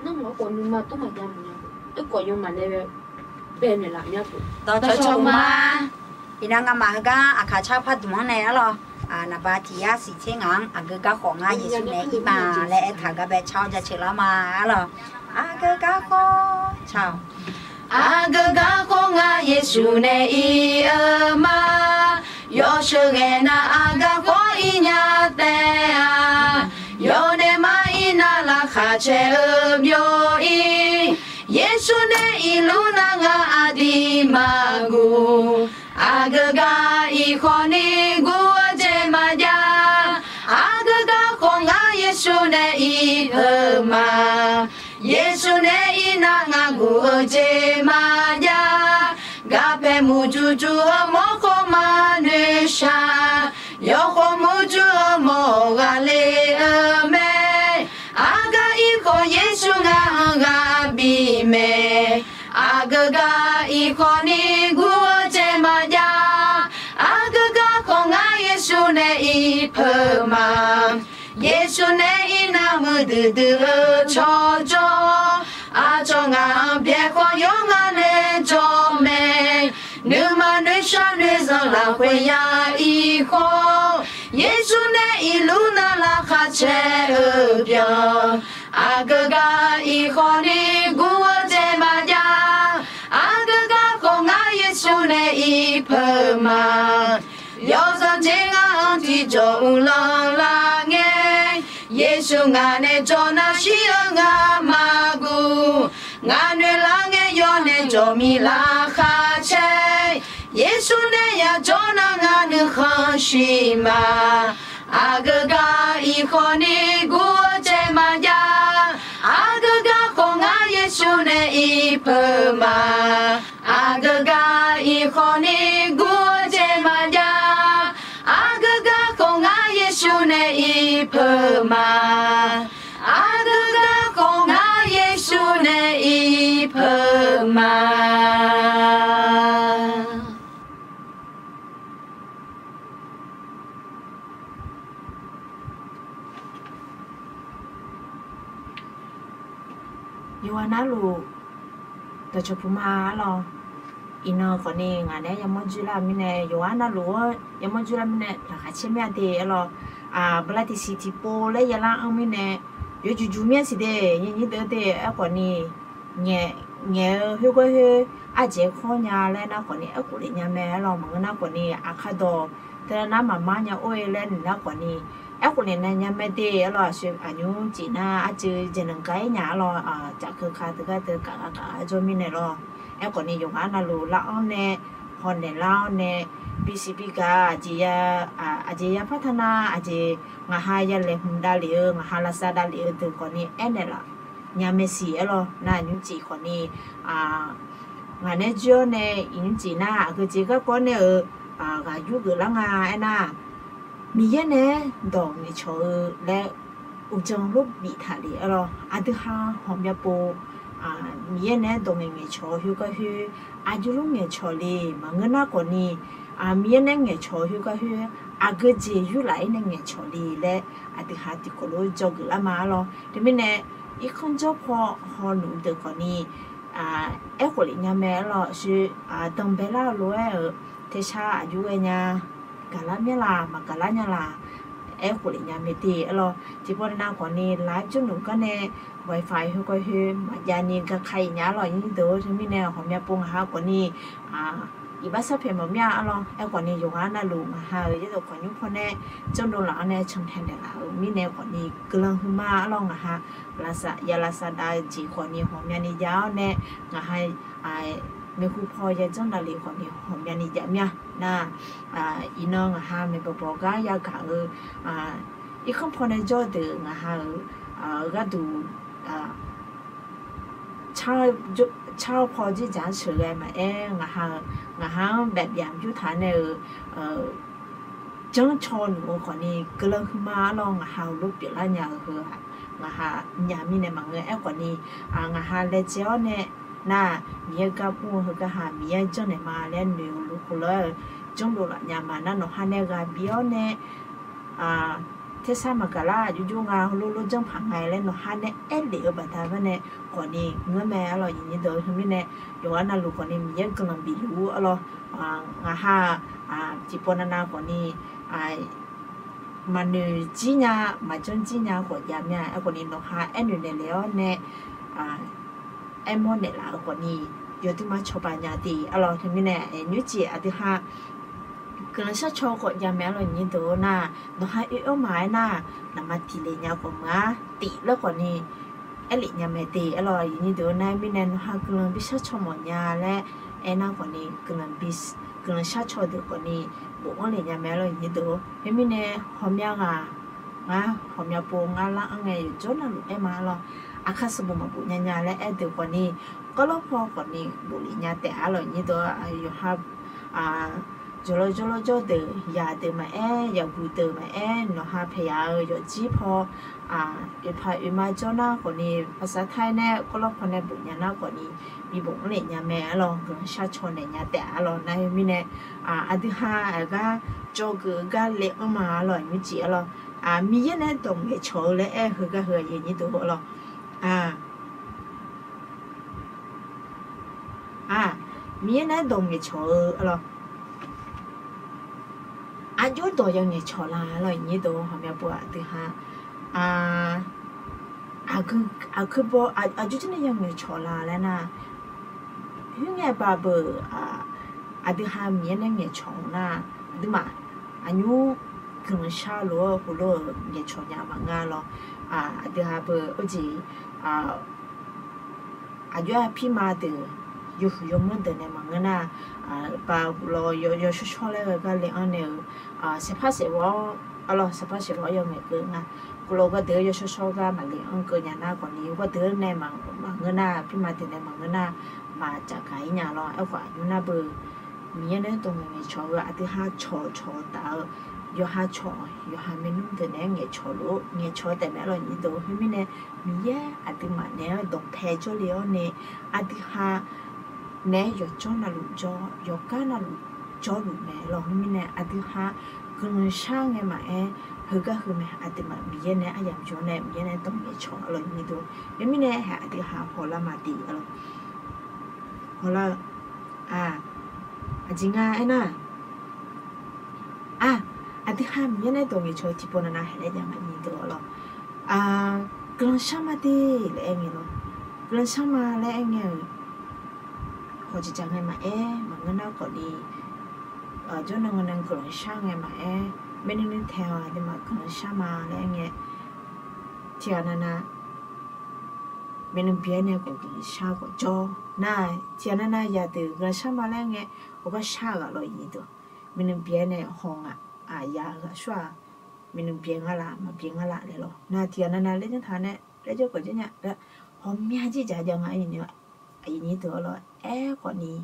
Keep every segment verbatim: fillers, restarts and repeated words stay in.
Nar maqkhawf nuima tmr maqjav maqnya, aerkhawf yawmaf nae bae naeqlaf mya-a. Dawqcawq cawq ma. Iqnan ngamaf heugar aqkaq car pardmq-anr nae arlawr, naqba tiq yar siq tser ngaq-anr aqgeu garkhawf ngar Yeqsur nae ir ma laer aertaq gar bae car-awr jaceuq lar ma arlawr. Aqgeu garkhawf car-awq. Aqgeu garkhawf ngar Yeqsur nae ir-eu ma. Yawsheuq ghae nar aqgeu garkhawf ir nya taef-a. Yawdaef mar ir nar laqkhaq caer-eu byov-ir. Yeqsur nae irluf nar ngar aqdir maqguv. Aqgeu gar ir khawf ni guv-eu jeq maqjav. Aqgeu garkhawf ngar Yeqsur nae ir-eu ma. Yeqsur nae ir nar ngar guv-eu jeq maqjav. Garpae murjur jur-eu mawrkhawf maqnoeq shaq. Yawkhawf murjur-eu mawr-awq ghaqler-eu mae. Aqgeu gar ir khawf Yeqsur ngar-anr ghaq bif mae. Aqgeu gar ir khawf ni guv-eu jeq maqjav. Aqgeu garkhawf ngar Yeqsur nae ir peuq ma. Yeqsur nae ir nar muiqdui dui-eu tsawrjawr. Aqcawq ngaq-anr byaeq khawf yawr ngar nae jawr mae. Nuima noeqshaq noeqzanq lafkhoer ya ir khawf. Yeqsur nae irluf nar laqkhaq caer-eu byan. Aqgeu gar ir khawf ni guv-eu jeq maqjav. Aqgeu garkhawf ngar Yeqsur nae ir peuq ma. Yawzanr jeq ngar-anr tiqjawq uvlanr lar ngae. Yeqsur ngaq nae jawr nar shir-eu ngar maqguv. Ngaq noeq lar ngae yawr nae jawq mir laqkhaq caer. Yeqsur nae yajawr nar ngar nuikhanr shir ma. Aqgeu gar ir khawf ni guv-eu jeq maqjav. Aqgeu garkhawf ngar Yeqsur nae ir peuq ma. Aqgeu gar ir khawf ni guv-eu jeq maqjav. Aqgeu garkhawf ngar Yeqsur nae ir peuq ma. Aqgeu garkhawf ngar Yeqsur nae ir peuq ma. Yawqghaq navluf dawqcawq puq ma arlawr. Iqnan khawfni ngaq naeq-aer yamawr jir lar-eu mirnae, yawqghaq navluf-anr yamawr jir lar mirnae laqkhaq caer mir-a de arlawr. Bala tiqsiq tiqpov laer yalar anr mirnae, yawjuq juq mir-a siq de, nyir deuv de, aerkhawfni ngaeq-eu khoergar khoer ardzaeq-aer kawr nya laer nar khawfni aerkhof lef nya mae arlawr. Maqngeur nar khawfni aqkar dawq teunar maqmar nya or-e laer noeq nar khawfni aerkhof lef nya mae de arlawr. Aqshoe aqnymr cif nar arcuiv jeq nanq gar-aer nya arlawr. Cafkeuv ka teugar teu gaq gaq gaq-a jawr mirnae lawr. Aerkhawfni yawqghaq navluf lar-anr nae hawnaeq lar-awr nae bisiq bigaq aqjeq ya, aqjeq ya par taq nar aqjeq ngaqha ya laeqhmq davlef-eu ngaqha lavsav davlef-eu deuq khawfni aernaeq laf nya mae siq arlawr. Nar aqnymr cif khawfni ngaq naeq-aer jir-awr nae iqnymr cif nar aqgeujeq garkawv nae-euq ghaq yur geuflar nga aernar, Miqyaer naeq-aer dawq ngaeqcawq-eu laer uqdzan lof biftaq le arlawr. Aqdui ha hawqmya pov Miqyaer naeq-aer dawq ngaeq ngaeqcawq-eu khoergar khoer aqjox lof ngaeqcawq le. Maqngeur nar khawfni Miqyaer naeq-aer ngaeqcawq-eu khoergar khoer aqgeujeq yurlaf-ir nae ngaeqcawq le laer aqdui ha tiqkawv lof dzawgeuf lar ma arlawr. Teumirnae irkanr jawr paw hawnmq deuq khawfni aerkhof lef nya mae arlawr. Aqshoe danqbae lar-eu lof-aer-euq tersar aqjox ghae nya gaqlar myanr laq maqgaqlar nya laq, aerkhof lef nya mae de arlawr. Tiqpov nav khawfni laf-aer jawrluf gar nae wifi khoergar khoer maqjav ni gaka-iq nya arlawr. Nyir deuq-or teumirnae hawqmya pov ngaq ha khawfni iqbax sarpaeq mawf mir-a arlawr. Aerkhawfni yawqghaq navluf ngaq ha-euq yaerdawq khawqnymr pawnae janrdov laf-awr nae cantae naeqlaf-euq mirnae khawfni guiqlanq huiqma arlawr. Ngaq ha ya lavsav dav-eu jeq khawfni hawqmyani jav-awr nae ngaq ha maeqhu paw yajanr davlef khawfni hawqmyani jav mir-a. Nar iqnan ngaq ha maeqbawq bawq gar yagaq-eu irkanr pawnae jawr deuq ngaq ha-euq gharduq car-eu paw dzerdzaq-anr sheuqghae maqaer, ngaq ha-eu, ngaq ha-anr baef byaf byur taq nae-euq janr caw luf-eu khawfni guiqlanq huiqma arlawr. Ngaq ha-euq lof pyeuflar nya-eu heu-aq ngaq ha nya mirnae maqngeur. Aerkhawfni ngaq ha laejae-awr nae nar Miqyaer gar mr-eu heugar ha Miqyaer janrnaeq ma laer noeq-eu luf khof lor-eu janrdov laf nya ma. Nar nawq ha nae ghaq bif-awr nae tersar maqgaq lar, aqjox jov nga, heulof lof janr paq nga laer nawqha nae aerlef-eu baqda gar nae khawfni ngeur mae arlawq. Aqnyir deuq-eu, teumirnae yawqghaq navluf khawfni Miqyaer guiqlanq bifluf-ur arlawq. Ngaq ha tiqpawf navnav khawfni maqnoeq jir nya, maqjanr jir nya khawf jav mya. Aerkhawfni nawqha aernoeq naeqle-awr nae aermawr naeqlaf-eu khawfni yawduima cawba nya de arlawq. Teumirnae nymrcif aqdui ha guiqlanq sharcaw khawf jav mae arlawq. Aqnyir deuq-eu nar, nawqha oe-anr ma aernar, naqma tiqle nya khawf meuq-ar tif laer khawfni aerlef nya mae de arlawq. Aqnyir deuq-eu nar, mirnae nawqha guiqlanq bi sharcaw mawf nya laer aernar khawfni guiqlanq bi guiqlanq sharcaw deuq khawfni bofanr lef nya mae arlawq. Aqnyir deuq-eu, khoermirnae hawqmya ghaq ngar hawqmya pov ngar lar-anr ngae yawqjawr navluf aer ma arlawq. Aqkar sanqbof maqbof nya nya laer aer deuq khawfni, kawrlawr paw khawfni bof lef nya taef arlawq. Aqnyir deuq-eu, yawqha jawrlawr jawrlawr jawr deuq, yaq deuq maqaer, yaqguq deuq maqaer, nawqha paeqyaq-eu yawqjir paw oeqpaq oeqma jawr nar khawfni, paqsaq tae nae kawrlawr paw nae bof nya nar khawfni, bi bofanr lef nya mae arlawq. Guiqlanq sharcaw naeq nya taef arlawq. Nar khoermirnae aqdui ha aqgar jawrgeuf-eu gar le-anr ma arlawq. Aqnyir jeq arlawq, Miqyaer nae dawq ngaeqcawq-eu laer aer-eu heugar heu aqnyir deuq arlawq. Aq, Miqyaer nae dawq ngaeqcawq-eu arlawq. Aqjox dawq ya ngaeqcawq la arlawq. Aqnyir deuq-eu, hawqmya pov aqdui ha aqgeu aqkeu baw aqjox jir nae ya ngaeqcawq la laer nar, khoerngae ba beu aqdui ha Miqyaer nae ngaeqcawq-eu nar, aqduimaf aqnymr guiqlanq shar lof-aer heulof-eu ngaeqcawq nya maqngeur lawr. Aqdui ha beu oejeq aqjox-aer pirma deuq, yawhuiq yawmanr deuq nae maqngeur nar, ba lawr yawshawr shawr laer ghae gar le-anr nae-eu, saqpar saqlawr arlawq, saqpar saqlawr yawngaeq keuv nga. Guvlawv gardeuq-eu yawshawr shawr gar maqle-anr keuv nya nar khawfni, gardeuq-eu nae maqngeur nar, pirma deuq nae maqngeur nar, maqdzaq gaq-ir nya lawr. Aerkhawf aqnymr nar beu Miqyaer nae dawq ngaeqcawq-eu aqdui ha cawq cawq taf-eu, yawqha cawq yawqha maernmr deuq naeq-aer ngaeqcawq lof-aer ngaeqcawq-eu taef mae arlawq. Aqnyir deuq-eu, khoermirnae Miqyaer aqduimaf naeq-aer dawqpae jawrle-awr nae, aqdui ha naeq-aer yawqjawr navluf jawr, yawqgar navluf jawrluf mae lawr. Khoermirnae aqdui ha guiqlanq shar ngae maqaer, heugar heu mae, aqduimaf Miqyaer nae aryamq jawr nae Miqyaer nae dawq ngaeqcawq arlawq. Aqnyir deuq-eu, khoermirnae ae aqdui ha hawlar ma de arlawq. Hawlar-eu aqjeq nga aernar, aq, aqdui ha Miqyaer nae dawq ngaeqcawq-eu tiqpov navnav haeq laer jav nga. Aqnyir deuq arlawq, guiqlanq shar ma de laer aer ngae lawr. Guiqlanq shar ma laer aer ngae-euq hawq jeqjaq ngae maqaer, maqngeur nar khawfni, jawrnan ngae nae guiqlanq shar ngae maqaer, maernmr tae-awq aqduimaf guiqlanq shar ma laer aer ngae, tiqghaq navnav maernmr byaer nae khawf guiqlanq shar khawf jawr nar, tiqghaq navnav yadeuq guiqlanq shar ma laer aer ngae, hawgar shar-eu ghaq lawr. Aqnyir deuq, maernmr byaer nae haw ngaq, aqya ghaq sawr-aq, maernmr byaer ngar laf maqbyaer ngar laf laer lawr. Nar tiqghaq navnav laer janr taq nae laer jawr khawf jawr nya, hawqmya jir dzaq jav nga. Aqnyir deuq arlawq, aerkhawfni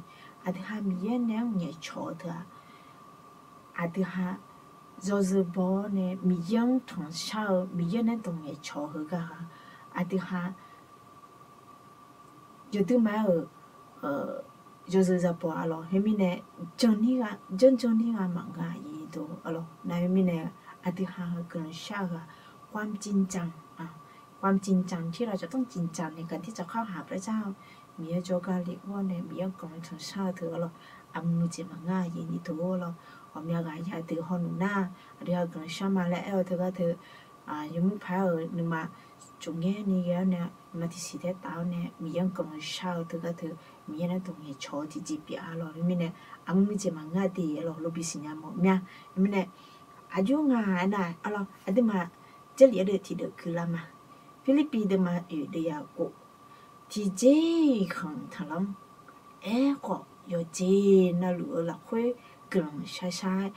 aqdui ha Miqyaer nae-anr ngaeqcawq-eu teu-aq, aqdui ha yawzeu baw-awr nae Miqyaer-anr tanqshar-eu, Miqyaer nae dawq ngaeqcawq heugar-aq, aqdui ha yawduima-euq yawzeu za baw-a lawr. Khoermirnae janr janr nir gha maqngeur-a. Aqnyir deuq arlawq, nar khoermirnae aqdui ha-eu guiqlanq shar-eu ghaq ความจริงจัง ความจริงจังที่เราจะต้องจริงจังในการที่จะเข้าหาพระเจ้า Miqyaer jawrgar lef-awr nae Miqyaer-anr guiqlanq tanqshar-eu teu arlawq, aqmuiq jeq maqngeur-a. Aqnyir deuq arlawq, ghawqmya ghaq yadeuq hawluf nar, aqdui ha guiqlanq shar ma laer aer-eu teugar teu, yawmuiq paq-aer-euq nuima tsofngaer ni ghae-awr nae, nuima tiqsiq taer taf-awr nae Miqyaer-anr guiqlanq shar-eu teugar teu, Miqyaer nae dawq ngaeqcawq-eu tiqjeq pyeuf-a lawr. Khoermirnae aqmuiq jeq maqngeur-a de arlawq, lobi siqnya mawf mya. Khoermirnae aqjox nga aernar arlawq, aqduimaf Jarlif-aer deuv tiqdeuv guiqlanq ma. Pirlirpiv deuvma oeq deuv yaq khof, tiqjeq-iq khanq tanqlanr. Aerkhawf yawqjeq navluf-eu lafkhoer guiqlanq shar shar-aer,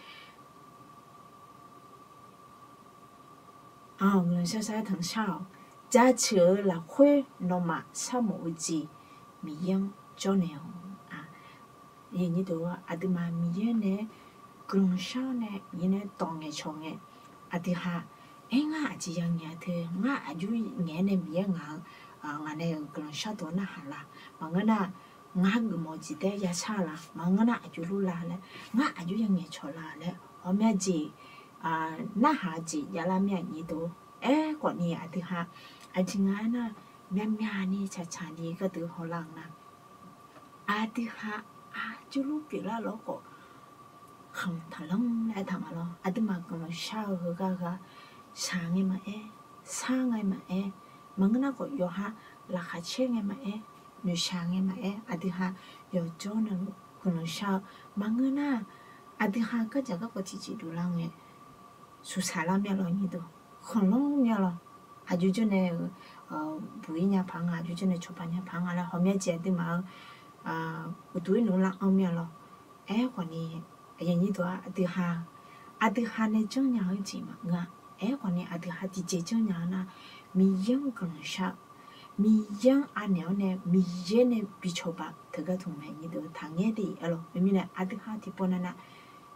guiqlanq shar shar-aer tanqshar-awq. Jaceuq-eu lafkhoer nawmaf sharmawf-eu jeq Miqyaer-anr jawrnaeq-awq. Aqduimaf Miqyaer nae guiqlanq shar-awr nae Miqyaer nae dawq ngaeqcawq ngae, aqdui ha, aer ngar aqjeq ya ngaeq-a teu, ngar aqjox ngaeq-aer nae Miqyaer ngaq-eu, ngaq nae-euq guiqlanq shar dawq narhaq la, maqngeur nar, ngar geufmawf-eu jeq taef-aer ya shar la, maqngeur nar aqjox lur la laer, ngar aqjox ya ngaeqcawq la laer, ghawqmya jeq narhaq jeq javlar mir-aq nyi dov. Aerkhawfni aqdui ha, aqjeq nga aernar, myavmyavni tsaqtsaqni gharduq hawlar-eu nar, aqdui ha aqjox lor pyeuflar lawr khawf, khanq taqlanr laer aertaq nga lawr. Aqduimaf guiqlanq shar-eu heugar heugar, shaq ngae maqaer, sar ngae maqaer, maqngeur nar khawf yawqha laqkhaq caer ngae maqaer, noeqshaq ngae maqaer, aqdui ha yawqjawr navluf guiqlanq shar-eu maqngeur nar, aqdui ha gardzaq garkawv tiqjeq dovlar ngae, suqsaq lar mir-a lawr nyi dov, khanqlanr mir-a lawr. Aqjox jawr nae-eu buq-ir nya paq nga, aqjox jawr nae cawba nya paq nga laer hawqmya jeq aqduimaf-eu uqduq-ir nmr lar-anr mir-a lawr. Aerkhawfni, aqyuif nyi dov-a, aqdui ha, aqdui ha nae janrnya-eu jeq maqngeur-a. Aerkhawfni aqdui ha tiqjeq janrnya-eu nar, Miqyaer-anr guiqlanq shar-eu, Miqyaer-anr anaeq-awr nae Miqyaer nae bi cawba teugar tmq mae nyi dov taqngaer de-ir-a lawr. Khoermirnae aqdui ha tiqpov navnav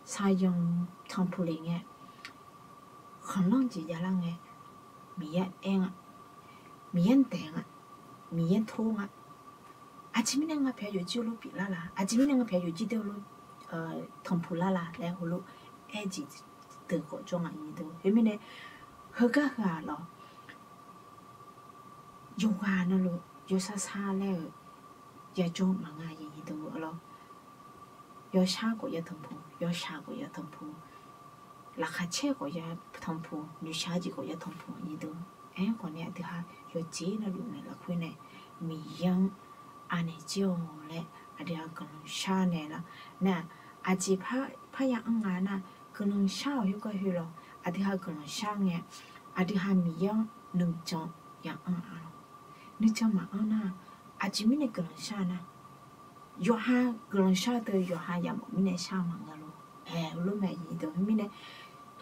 shaqyanq tanqpuq le ngae, khanqlanr jeq javlar ngae, Miqyaer aer nga, Miqyaer-anr daeq nga, Miqyaer-anr tor nga. Aqjeq mirnae ngar pyaeq yawqjir lor pyeuflar la? Aqjeq mirnae ngar pyaeq yawqjir deuq lor tanqpuq lar la laer heulof-aer jeq deuq khawf jawr nga nyi dov. Khoermirnae, heugar heu-aq lawr, yawqghaq navluf yawshar shar laer-euq yajawr maqnga nyi dov-a lawr. Yawshar khawf ya tanqpuq, yawshaq khawf ya tanqpuq, laqkhaq caer khawf ya tanqpuq, noeqshaq jeq khawf ya tanqpuq nyi dov. Aerkhawfni aqdui ha yawqjeq navluf naeq lafkhoer nae Miqyaer-anr anaeq jir-awq laer aqdui ha guiqlanq shar naeq lar. Nar-aq, aqjeq parya anr nga nar, guiqlanq shar-awq khoergar khoer lawr, aqdui ha guiqlanq shar ngae, aqdui ha Miqyaer-anr nuijan ya anr-a lawr. Nuijan maqanr nar, aqjeq mirnae guiqlanq shar nar, yawqha guiqlanq shar-eu teu yawqha yamawf mirnae shar-eu maqngeur lor. Aer, heulof mae nyi dov. Khoermirnae,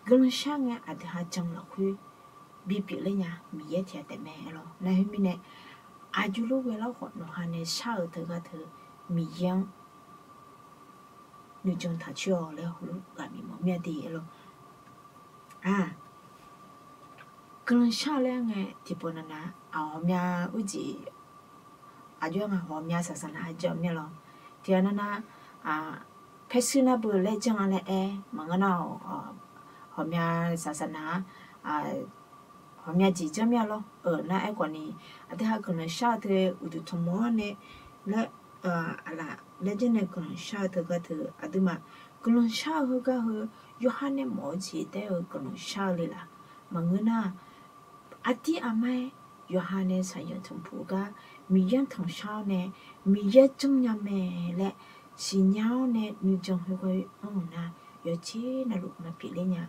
guiqlanq shar ngae aqdui ha jan lafkhoer bipyeuf ler nya Miqyaer tiq ghaq taef mae lawr. Nar khoermirnae, aqjox lor ghae lar khawf nawqha nae shar-eu teugar teu Miqyaer-anr nuijan taqcoer-awq laer heulof ghaq bif mawf mir-a de-ir-a lawr. Guiqlanq shar-eu laer ngae tiqpov navnav aq ghawqmya urjeq aqjox-aer nga ghawqmya saqsaqnav jar-eu mir-a lawr. Tiqghaq navnav paershuir nar beu laer janr-a laer aer maqngeur nar-awq, ghawqmya saqsaqnav-a ghawqmya jeq janr mir-a lawr. Nar aerkhawfni, aqdui ha guiqlanq shar-eu teu uqduq tanqmawr-awr nae laer, aqlaf laer janr nae guiqlanq shar-eu teugar teu aqduimaf guiqlanq shar-eu heugar heu yawqha nae mawf-eu jeq taef-aer-eu guiqlanq shar-eu le laf? Maqngeur nar, aqdir aqmar-aer yawqha nae shaqyanq tanqpuq gar Miqyaer-anr tanqshar-awr nae Miqyaer janrnya mae laer siqnya-awr nae nuijan khoerghoe anr-eu nar, yawqjeq navluf maqpyeuf ler nya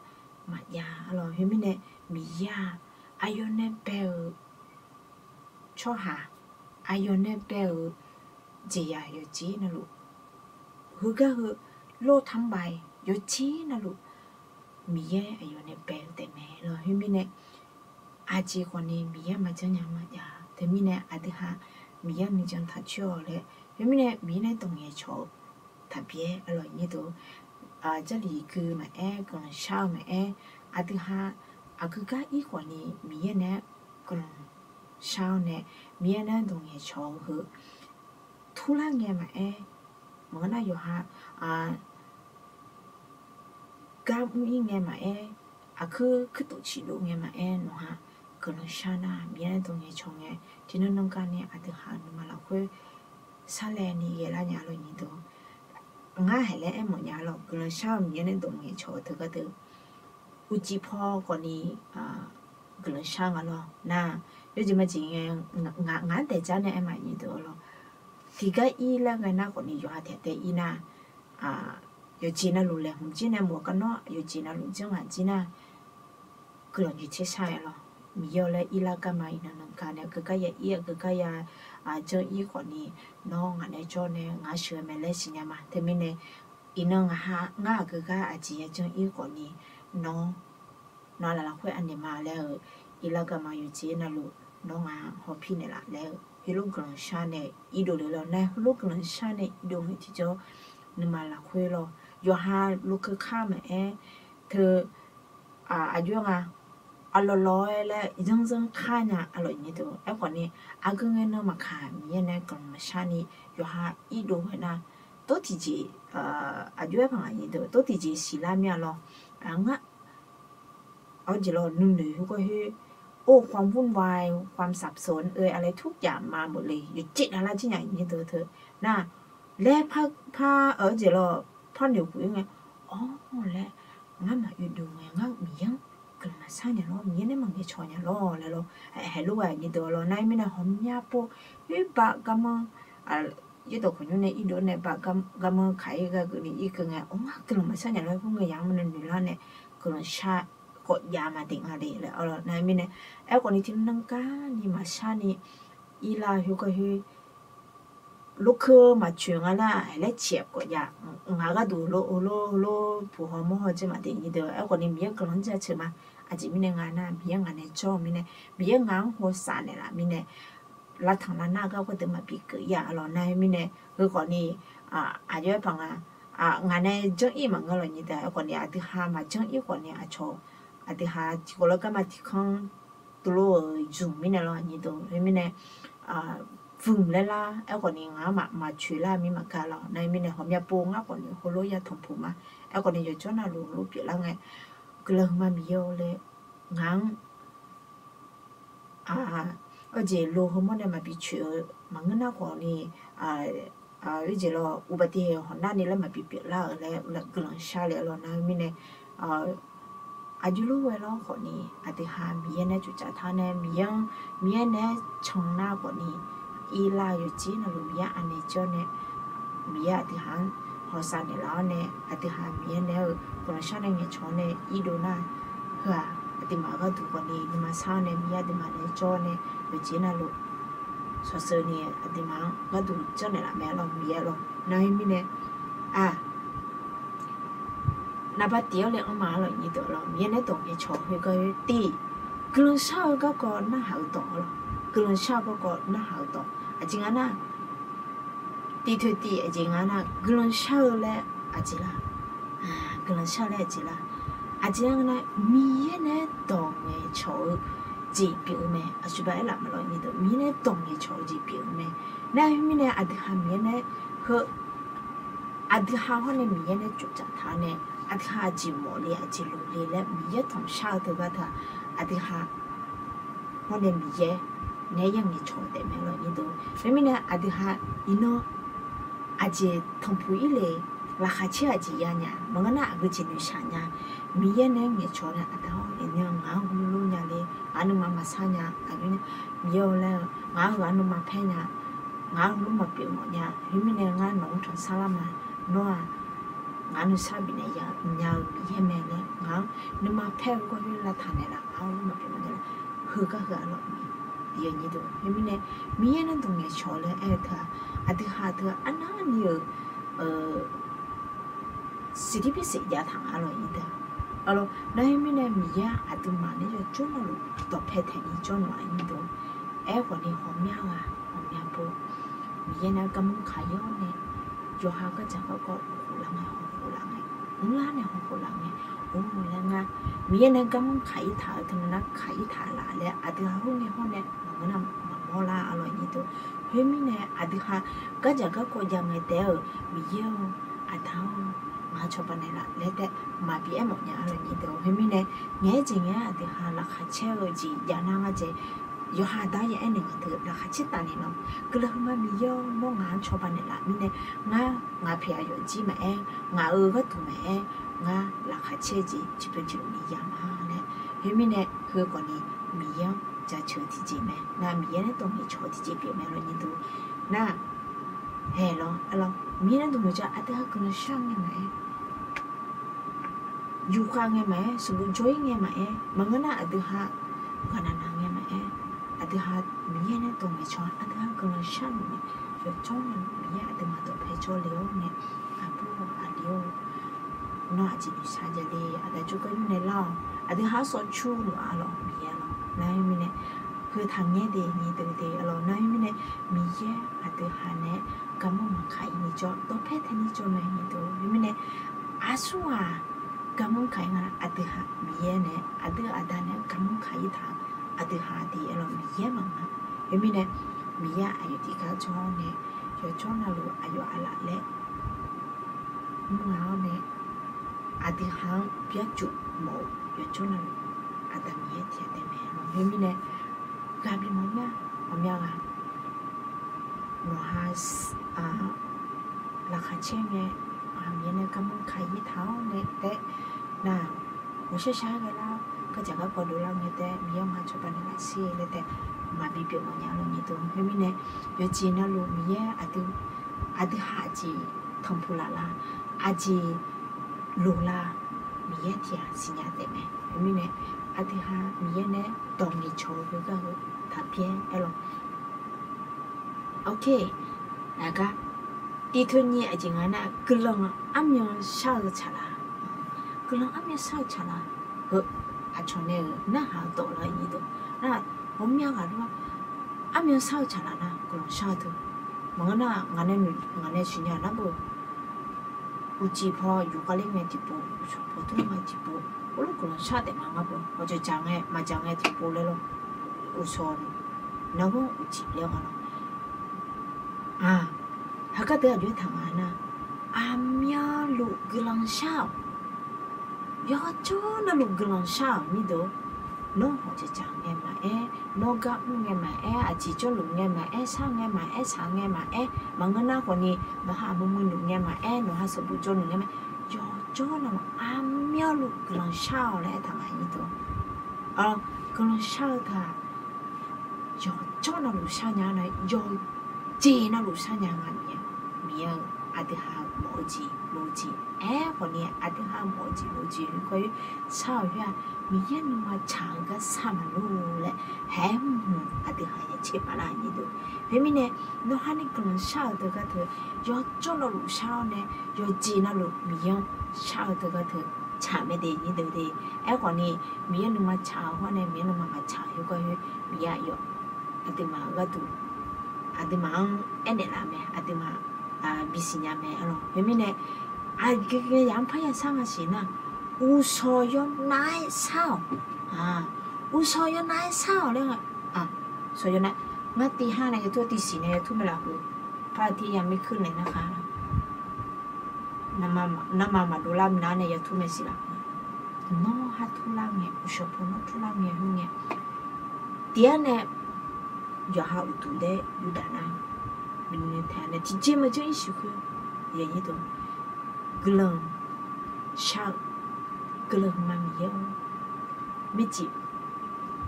maqjav-a lawr. Khoermirnae, Miqyaer-aq, aqyawf nae bae-eu tsawrhaq, aqyawf nae bae-eu jeqzaq yawqjeq navluf, heugar heu lor tanrbae yawqjeq navluf, Miqyaer aqyawf nae bae-eu taef mae lawr. Khoermirnae, aqjeq khawfni Miqyaer maqjanr nya maqjav. Teumirnae aqdui ha Miqyaer nuijan taqcoer-awq laer, khoermirnae Miqyaer nae dawq ngaeqcawq-eu taqbyaer-a lawr nyi dov. Jarlif gui maqaer, guiqlanq shar-eu maqaer, aqdui ha aqgeu gar ir khawfni Miqyaer nae-aer guiqlanq shar-awr nae Miqyaer nae-aer dawq ngaeqcawq-eu heu turlar ngae maqaer, maqngeur nar yawqha gar mr-ir ngae maqaer, aqkuir kuirtof ciqdov ngae maqaer, nawq-ha guiqlanq shar nar Miqyaer nae dawq ngaeqcawq ngae, tiqnan nan gar nae aqdui ha-euq nuima lafkhoer sarlaevni ghaelar nya lawr nyi dov. Ngar haeq laer aermawf nya lawr, guiqlanq shar-eu Miqyaer nae dawq ngaeqcawq-eu teugar deuq uqcif paw khawfni guiqlanq shar nga lawr nar, yawjeq majeq ngae, ngaq-anr daeqdzar nae aer maqnyi deuq-a lawr. Tiqgar ir laer ghae nar khawfni yawqha taef taef ir nar, yawqjeq navluf laeqhmq jir nae mawf gar nawr, yawqjeq navluf janr ngaq jir nar, guiqlanq jeq tser shar-aer lawr. Miqyaer-awr laer irlar garma iqnan nan gar nae aqgeu gar ya ir, aqgeu gar ya janr ir khawfni, nawr ngaq nae jawr nae ngaq sheuq-eu mae laer siqnya ma. Teumirnae, iqnan ngaq ha ngar aqgeu gar aqjeq ya janr ir khawfni, nawr nawq-a laf lafkhoer anaeq ma laer-eu irlar garma yawqjeq navluf nawr ngaq hawpir naeqlaf laer-eu heulof guiqlanq shar nae irdov le lawr. Nar heulof guiqlanq shar nae irdov ngae tiqjawr nuima lafkhoer lawr, yawqha lokeu kar maqaer, teu aqjox-aer nga, aqlawq lawq-aer laer zanrzanr kar nya aqlawq nyi deuq. Aerkhawfni, aqgeu ngae nan maqkaq Miqyaer nae guiqlanq maqshar ni yawqha irdov ghae nar, tov tiqjeq, aqjox-aer paq ngaq nyi deuq tov tiqjeq siqlar mir-a lawr. Ngar Aqjeq lawq, nuinoeq khoergar khoer, โอ้ ความวุ่นวาย ความสับสน เอย อะไรทุกอย่างมาหมดเลย yawqjeq navlar jir nya nyi deuq teu. Nar, laer par par-eu jeq lawq, par noeq khof-ir ngae, awr laer, ngar maq oe dov ngae, ngar Miqyaer-anr guiqlanq maqshar nya lawr, Miqyaer nae maqngaeq cawq nya lawr laer lawr, haeq lof-aer nyi deuq lawq. Nar-eu mirnae ghawqmya pov, oer baq garmanr, yaerdawq khawqnymr nae irdov nae baq garmanr kaq-ir ghargeuf ni irkeuv ngae, awr ngar guiqlanq maqshar nya lawr, khoerngae yamq-anr nae noeqlar nae guiqlanq shar khawf jav maqdeq nga le laer. Nar-eu mirnae, aerkhawf ni tiqnan garni maqshar ni, irlar khoergar khoer, lorkeuv maqcoeq nga nar, laer ciq-aer khawf jav, ngaq gharduq heulof heulof heulof puq haw mawr haw dzer maqdeq nyi deuq. Aerkhawf ni Miqyaer guiqlanq-anr jaceuq ma. Aqjeq mirnae nga nar, Miqyaer ngaq nae jawr-eu mirnae, Miqyaer ngaq-anr hawsav naeqlaf mirnae, lavtanq lavnar-eu garkawv deuq maqbi geuf-ir-a lawq. Nar-eu mirnae, heukhawf ni, aqjox-aer paq nga, ngaq nae janr-ir maqngeur lawq nyi deuq. Aerkhawf ni aqdui ha maqjanr-ir khawf ni aqcawq, aqdui ha tiqkawv lawr garma tiqkanr dovlor-euq zmq mirnae lawr nyi deuq. Khoermirnae, vmq laer lar, aerkhawf ni ngaq-anr maqcoeq lar mir maqga lawq. Nar-eu mirnae ghawqmya pov ngar khawf ni heulof ya tanqpuq ma. Aerkhawf ni yawqjawr navluf heulof pyeuflar ngae, guiqlanq huiqma Miqyaer-or laer ngaq-anr, aqjeq lo heumawr nae maqbi coeq-eu maqngeur nar khawf ni, oerjeq lawr uqbaqdi hawq nar ni laer maqbi pyeuflar-euq laer guiqlanq shar le lawr. Nar-eu mirnae, aqjox lof ghae lawr khawf ni, aqdui ha Miqyaer nae tsoftsaf taq nae Miqyaer-anr, Miqyaer naeq-aer can nar khawf ni, irlar-eu yawqjeq navluf Miqyaer anaeq jawr nae, Miqyaer aqdui ha-anr hawsav naeqlaf-awr nae, aqdui ha Miqyaer nae-eu guiqlanq shar nae ngaeqcawq-awr nae irdov nar, heu-aq aqduimaf gharduq khawf ni nuima sar-awr nae Miqyaer aqduimaf naeq-aer jawr-awr nae yawqjeq navluf shawqshaq ni aqduimaf-anr gharduq janrnaeq laf mae lawr Miqyaer lawr. Nar-eu mirnae, a, naqba tiq-awr le anrma-a lawq nyi deuq lawr, Miqyaer nae dawq ngaeqcawq khoergar-eu tiq, guiqlanq shar-eu garkawv narhaq-eu dawq-a lawq. Guiqlanq shar-eu garkawv narhaq-eu dawq aqjeq nga nar, tiq toeq tiq aqjeq nga nar, guiqlanq shar-eu laer aqjeq la, guiqlanq shar-eu laer aqjeq la, aqjeq nga nar Miqyaer nae dawq ngaeqcawq-eu jeq pyeuf-eu mae. Aqsur ba aerlaf ma lawr nyi deuq, Miqyaer nae dawq ngaeqcawq-eu jeq pyeuf-eu mae. Nar-eu mirnae aqdui ha Miqyaer nae heu aqdui ha hawr nae Miqyaer nae tsoftsaf taq-awr nae, aqdui ha aqjeq mawf le aqjeq loq le laer Miqyaer tanqshar-eu teugar teu-aq, aqdui ha hawr nae Miqyaer nae yangaeq cawq-eu taef mae lawr nyi deuq. Khoermirnae aqdui ha iqnan aqjeq tanqpuq-ir le, laqkhaq caer aqjeq ya nya, maqngeur nar aqgeu jeq noeqshaq nya, Miqyaer nae ngaeqcawq nae aqda-awr, iqnan ngaq-anr heulof nya le, ngaq nuima maqsar nya, aqjox nae Miqyaer-eu laer-eu ngaq-anr ghaq nuima paer nya, ngaq-anr heulof maqpyeuf mawf nya, khoermirnae ngar nawq-anr tanqsar lar ma, nawr-aq ngaq nuisar bifnaeq ya nya-eu Miqyaer mae laer ngaq-anr nuima paer-eu gawr khoer lavtaq naeqlaf, ngaq-anr heulof maqpyeuf mawf nya laer, heugar heu-a lawq. Khoermirnae Miqyaer nae dawq ngaeqcawq laer aer-eu teu-aq, aqdui ha teu arnavni-euq siqdir pirseq jav taq nga lawq nyi deuq. Nar-eu mirnae Miqyaer aqduimaf nae yawqjawr navluf dawqpae taeq ni jawr naeq-a nyi deuq. Aerkhawf ni ghawqmya ghaq ghawqmya pov Miqyaer nae garmanr kaq-ir-awr nae, yawqha gardzaq garkawv khof laf ngae, haw khof laf ngae, mrlar nae haw khof laf ngae, or laer ngar Miqyaer nae garmanr kaq-ir taq-eu teu nar kaq-ir taq laf laer aqdui ha khoerngae hawr nae maqngeur nar maqmawr lar-a lawq nyi deuq. Khoermirnae aqdui ha gardzaq garkawv jav ngae taef-aer-euq Miqyaer-or, aqda-or, ngaq-anr cawba naeqlaf laer taef maqbi aer mawf nya-a lawq nyi deuq. Khoermirnae ngaeq-aer jeq ngae-aer aqdui ha laqkhaq caer-eu jeq jav nar ngar jeq yawqha aqda-anr ya aernaeq nga deuq laqkhaq caer taf naeq lawq. Guiqlanq huiqma Miqyaer-or, nawr ngaq-anr cawba naeqlaf mirnae, ngar ngaq pyaeq aqyawf jir maqaer, ngaq-euq gharduq maqaer, ngar laqkhaq caer-eu jeq tiqpyawq tiqlof ni ya ma laer. Khoermirnae heu khawf ni Miqyaer-anr jaceuq-eu tiqjeq mae. Nar Miqyaer nae dawq ngaeqcawq-eu tiqjeq pyeuf mae lawq nyi deuq. Nar, haeq lawq, a lawq, Miqyaer nae dawq ngaeqcawq aqdui ha guiqlanq shar ngae maqaer, yufkhav ngae maqaer, sanqbof jawr-ir ngae maqaer, maqngeur nar aqdui ha ghaqnaq naq ngae maqaer, aqdui ha Miqyaer nae dawq ngaeqcawq aqdui ha guiqlanq shar luf mae. Yawqjawr navluf Miqyaer aqduimaf dawqpae jawrle-awr nae, aqbur aqli-or, nawr aqjeq noeqshaq jav le, aqda jawrgar yur nae lar-awq, aqdui ha-anr sawv cur luf-a lawq Miqyaer lawq. Nar-eu mirnae heu taqngaer de nyi deuq de-a lawq. Nar-eu mirnae Miqyaer aqdui ha nae-aer garmanr maqkaq-ir ni jawr, dawqpae taeq ni jawr mae nyi deuq. Khoermirnae aqsur-aq garmanr kaq-ir nga aqdui ha Miqyaer nae aqdui aqda nae-aer garmanr kaq-ir taq aqdui ha de-a lawq Miqyaer maqnga. Khoermirnae Miqyaer aqyawf tiqgar jawr-awr nae yawqjawr navluf aqyawf aqlaf laer mr nga-awr nae aqdui ha-anr byarcuf mawf-eu yawqjawr navluf Aqda Miqyaer tiq ghaq taef mae. Khoermirnae, ghaq bimawf mya, mawf mya ghaq, nawqha laqkhaq caer ngae, Miqyaer nae garmanr kaq-ir taq-awr nae taef, nar, ghawqshar shar-aer ghae lar-awr, gardzaq garkawv dovlar ngae taef, Miqyaer-anr ma cawba naeqlaf sher laer taef, maqbi pyeuf mawf nya lawr nyiq deuq. Khoermirnae, yawqjeq navluf Miqyaer aqdui, aqdui ha aqjeq tanqpuq laf la, aqjeq loq la, Miqyaer tiq ghaq siqnya taef mae. Khoermirnae, aqdui ha Miqyaer nae dawq ngaeqcawq-eu heugar heu taqbyaer aer lawq. Ok, aqgar, tiq teu nyiq aqjeq nga nar, guiqlanq armyan shar-eu tsaqlaq, guiqlanq armyan shar-eu tsaqlaq, heu, aqcawq nae-euq narhaq-eu dawq lar nyiq deuq, nar, ghawqmya ghaq lar, armyan shar-eu tsaqlaq nar guiqlanq shar-eu teu. Maqngeur nar, ngaq nae siqnya nar beu, uqcif paw yufkhav ler ngae tiqpov, uqshawq paw tmr ngae tiqpov, khoerlof guiqlanq shar taef ma ngar beu, hawqjawq dzaq ngae maqdzaq ngae tiqpov laer lawr, uqshawq, nargawr uqcif laer gha lawr. Aq, heugar deuq aqjox-aer taq nga nar, aqmyanluf guiqlanq shar-awq. Yawqjawr navluf guiqlanq shar-awq nyiq deuq. Nawr hawqjawq dzaq ngae maqaer, nawr gar mr ngae maqaer, aqjeq jawrluf ngae maqaer, shar ngae maqaer, shaq ngae maqaer, maqngeur nar khawfni, nawqha muiqmuiq luf ngae maqaer, nawqha sanqbof jawrluf ngae ma, yawqjawr navluf aqmyanluf guiqlanq shar-awq laer aertaq nga nyiq deuq. Guiqlanq shar-eu taq, yawqjawr navluf shar nya nar, yawqjeq navluf shar nya nga Miqyaer-eu, Miqyaer-euq aqdui ha-eu mawf-eu jeq lof-eu jeq, aerkhawfni aqdui ha-eu mawf-eu jeq lof-eu jeq khoer shar-awq khoer-aq, Miqyaer nuima tsaq-eu gar shar maqlor laer, haer mr hmq aqdui ha yacaer paf lar nyiq deuq. Khoermirnae, nawqha ni guiqlanq shar-eu teu gar teu, yawqjawr navluf shar-awr nae, yawqjeq navluf Miqyaer-anr shar-eu teu gar teu, tsaq mae de nyiq deuq de. Aerkhawfni, Miqyaer nuima tsaq-eu hawr nae Miqyaer nuima maqtsaq-eu khoer gar khoer, Miqyaer aqyawf aqduimaf-eu gharduq, aqduimaf-anr aernaeq laf mae, aqduimaf bisiqnya mae arlawq. Khoermirnae, aqgeu geu yamq parya shar nga siq nar, uqshawq yawnav-aer shar-awq. Uqshawq yawnav-aer shar-awq laer nga. Shawq yawnav, ngar tiq ha nae yatur, tiqsiq nae yatur mae lafkhoer, par tiq yamq mir kuir naeq nar kha. Nanma maqdov lar minav nae yatur mae siq lafkhoer, nawr har turlar ngae, uqshawq paw nawr turlar ngae khoer ngae, tiq yar nae yawqha uqduq daer yurdaf nar, bini taeq nae tiqjeq maqjawr-ir siq khoer, guiqlanq shar-eu, guiqlanq hmqma Miqyaer-or, mircif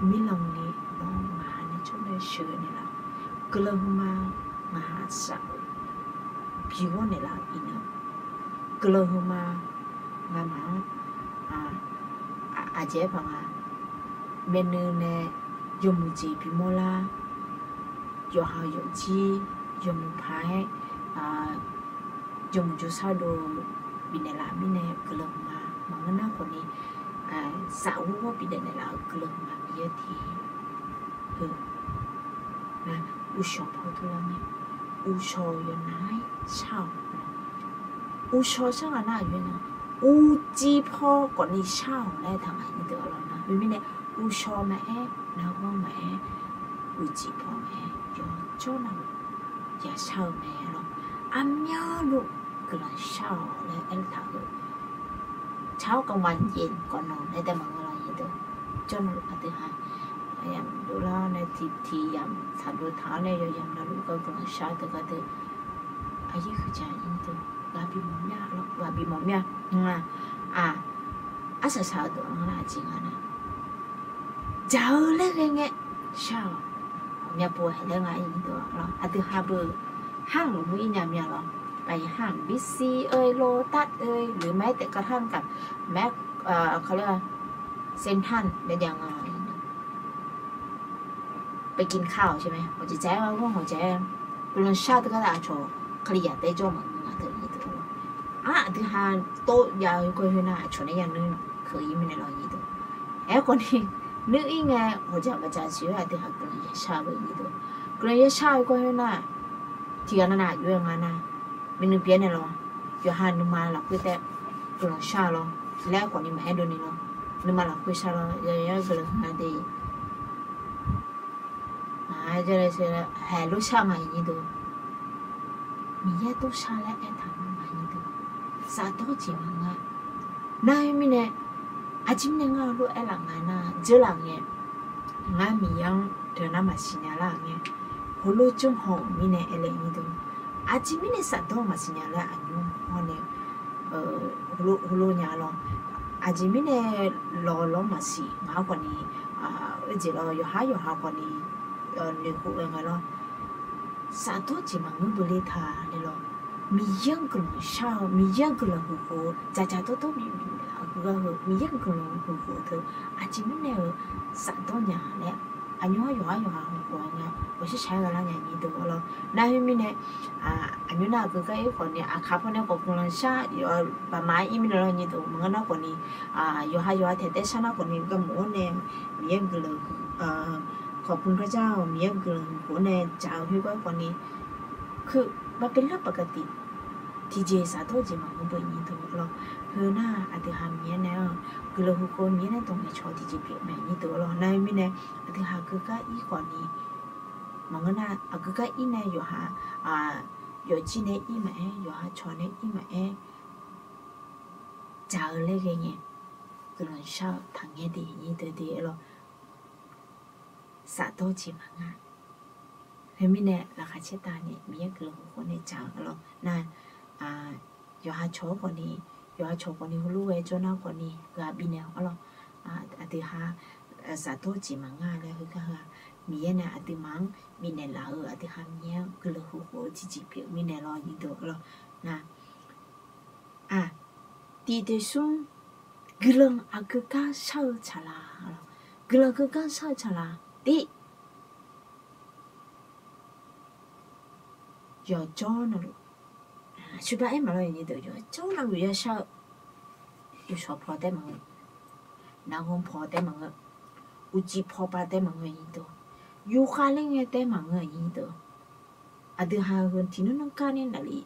mirlanq ni nawr ngaq ha nae jawrnae sheuqghae naeqlaf, guiqlanq hmqma ngaq ha saf-eu bi ghawr naeqlaf-eu iqnan, guiqlanq hmqma ngamaf-anr aqjeq-aer paq nga, myavnuiv nae yawmuiq jeq bimawr lar, yawqha-eu yawfjir yawmuiq paq-aer yawmuiq jawrshar dov-eu bifnaeq laf mirnae guiqlanq hmqma maqngeur nar khawfni, saf ghawr ghawr bifnaeq naeqlaf-eu guiqlanq hmqma Miqyaer tiq heu, uqshawq paw turlar ngae, uqshawq yawnav-aer shar-awq. Uqshawq shar nga nar aqjox-aer nar, uqcif paw khawfni shar-awq laer taq ngaq nyiq deuq arlawq nar. Khoermirnae, uqshawq maqaer, narghanr maqaer, uqcif paw maqaer, yawqjawr navluf yashar-eu mae arlawq. Aqmyanluf guiqlanq shar-awq laer aertaq-eu, tsaq-awr kawv ma jeq kawv nawq laer tae maqngeur lawq nyiq deuq. Jawr navluf aqdui ha yamq dovlar nae tiq tiq yamq tsaqdov taq-awr nae yawqyamq navluf gar guiqlanq shar-eu teu gar deuq, aqyaer huiqdzaq nyiq deuq, ghaq bimawf mya lawq, ghaq bimawf mya. Aq, arsaq saq-eu dawq-anr nar aqjeq nga nar, dzaq-eu laer ghae ngae shar-awq. Myavpov haeq laer nga nyiq deuq arlawq, aqdui ha beu ห้าง luf mur-ir nya mya lawq. ไปห้าง บิ๊กซี eu, Lotus eu, หรือแม้แต่กระทั่งกับ แมค เขาเรียกว่า เซ็นทรัล และยังไง ไปกินข้าวใช่ไหม hawqjeq dzaq-aer gha ghanr hawqjeq-aer guiqlanq shar teu gar taq aqcawq Kalizaq taejawr maqngeur nga teu nyiq deuq. Aq, aqdui ha tov jav-eu khoer khoer nar aqcawq nae ya nuir keuq-ir mirnae lawq nyiq deuq. Aerkhawfni, nuir-ir ngae hawqdzaq baqdzaq siq-aer aqdui ha guiqlanq yashar-eu nyiq deuq. Guiqlanq yashar-eu khoer khoer nar, tiqghaq nav nav aqjox-aer nga nar, myavnuiv pyeuf-aer naeq lawq, yawqha nuima lafkhoer taef guiqlanq shar lawr laer khawfni maqaer dovni lawr, nuima lafkhoer shar lawr, yawqha guiqlanq hmq-a de. Aq, haeqlof shar nga nyiq deuq. Miqyaer tov shar laer aertaq nga nyiq deuq. Safdawr jeq maqngeur-a. Nar khoermirnae, Aqjeq mirnae ngar heulof-aer aerlaf nga nar, dzeurlaf ngae, ngar Miqyaer-anr deuq nar maqsiq nya lar-euq ngae, heulof janrhaw-euq mirnae aerle nyir deuq, aqjeq mirnae shafdawr maqsiq nya laer aqnymr hawr nae heulof nya lawr. Aqjeq mirnae lawq lawr maqsiq ngaq-anr khawfni, oejeq lawr yawqhar yawqha khawfni noeqkhof-aer ngae lawr. Shafdawr jeq maqngeur beu ler ta laer lawr. Miqyaer-anr guiqlanq shar-eu, Miqyaer-anr guiqlanq huiq khof-eu, dzaqdzaq dawrdawr bif bif aqgeu gar heu Miqyaer-anr guiqlanq huiq khof-eu teu, aqjeq mirnae-euq shafdawr nya laer aqnymr-anr yawqhar yawqha hawkhof-aer ngae, ghawqshaq shaq-aer gha lar nya nyir deuq-awr lawr. Nar khoermirnae, aqnymr nar aqgeu gar-ir khawfni aqkaq pawnae khawf guiqlanq shar, baqmaf-aer ir mirnae lawr nyir deuq maqngeur nar khawfni, yawqha yawqha taeq taev shar nar khawfni garmaf-anr nae Miqyaer guiqlanq, khawf pun gar jar-awq Miqyaer guiqlanq huiq khof-anr nae dzaq-eu khoergar khawfni, heu baqbelar baqgaq tiq tiqjeq shafdawr jeq maqngeur beu nyir deuq-awr lawr. Heu nar aqdui ha Miqyaer nae-anr guiqlanq huiq khof Miqyaer nae dawq ngaeqcawq tiqjeq pyeuf mae nyir deuq-awr lawr. Nar khoermirnae aqdui ha aqgeu gar-ir khawfni, maqngeur nar aqgeu gar-ir nae yawqha yawfjir nae ir maqaer, yawqha cawq nae ir maqaer, dzaq-eu laer ghae ngae, guiqlanq shar-eu taqngaer de nyir deuq de-awr lawr. Shafdawr jeq maqnga. Khoermirnae laqkhaq caertavni Miqyaer guiqlanq huiq khof nae dzaq-eu lawr nar, yawqha cawq-anr khawfni, yawqha cawq khawfni heulof ghae jawr nar khawfni ghaq bifnaeq-awr lawr. Aqdui ha shafdawr jeq maqnga laer heugar heu-aq, Miqyaer nae aqduimaf-anr bifnaeq laf-eu aqdui ha Miqyaer-anr guiqlanq huiq khof-eu tiqjeq pyeuf-eu mirnae lawr nyir deuq-awr lawr. Nar, tiq teq smr, guiqlanq aqgeu gar shar-eu tsaqlaq-awr lawr. Guiqlanq aqgeu gar shar-eu tsaqlaq tir yawqjawr navluf, sheuqba aer maqlawr nyir deuq, yawqjawr navluf yashar-eu, uqshawq paw taer maqngeur, narghanr paw taer maqngeur, uqcif paw pav taer maqngeur nyir deuq, yufkhav ler ngae taer maqngeur nyir deuq, aqdui ha heu tiqnmr nmr gar nae naqli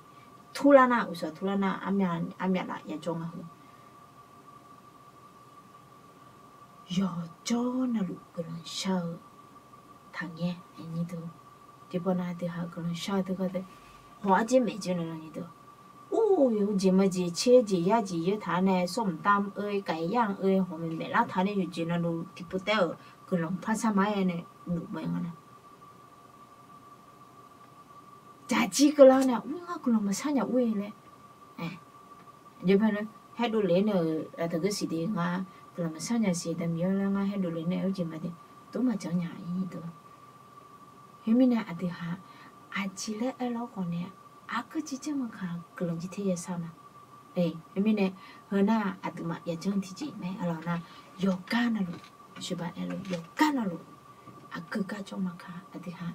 turlar nar, uqshawq turlar nar, armyav laf yajawr nga heu. Yawqjawr navluf guiqlanq shar-eu taqngaer nyir deuq. Tiqpawf nav aqdui ha guiqlanq shar-eu teugar tae, hawq arjer maeq jir nae lawr nyir deuq. Ur, jeq maqjeq tser jeq yar jeq yaer taq-awr nae sawr mqtav-anr oe, kaiq yar-anr oe, hawq maeq maeq lar taq nae yawqjeq navluf tiqpov taer-euq guiqlanq par sar ma-aer nae nuf mae nga nar, dzaqjir keuvlar nae ur ngar guiqlanq maqshar nya ur-e laer, aqjeq mirnae haerdov lef nae-euq taqgeur siq de, ngar guiqlanq maqshar nya siq da Miqyaer laer ngar haerdov lef nae-eu jeq maqde, dov maqjanr nya nyir deuq. Khoermirnae aqdui ha aqjeq laer aerlawr khawf nae, aqgeu jeq janr maqkaq guiqlanq jir ter yashar ma. Khoermirnae heu nar aqduimaf yaqjanr tiqjeq mae-aer lawr nar, yawqgar navluf, sheuqba aer lawr yawqgar navluf, aqgeu gar jawr maqkaq aqdui ha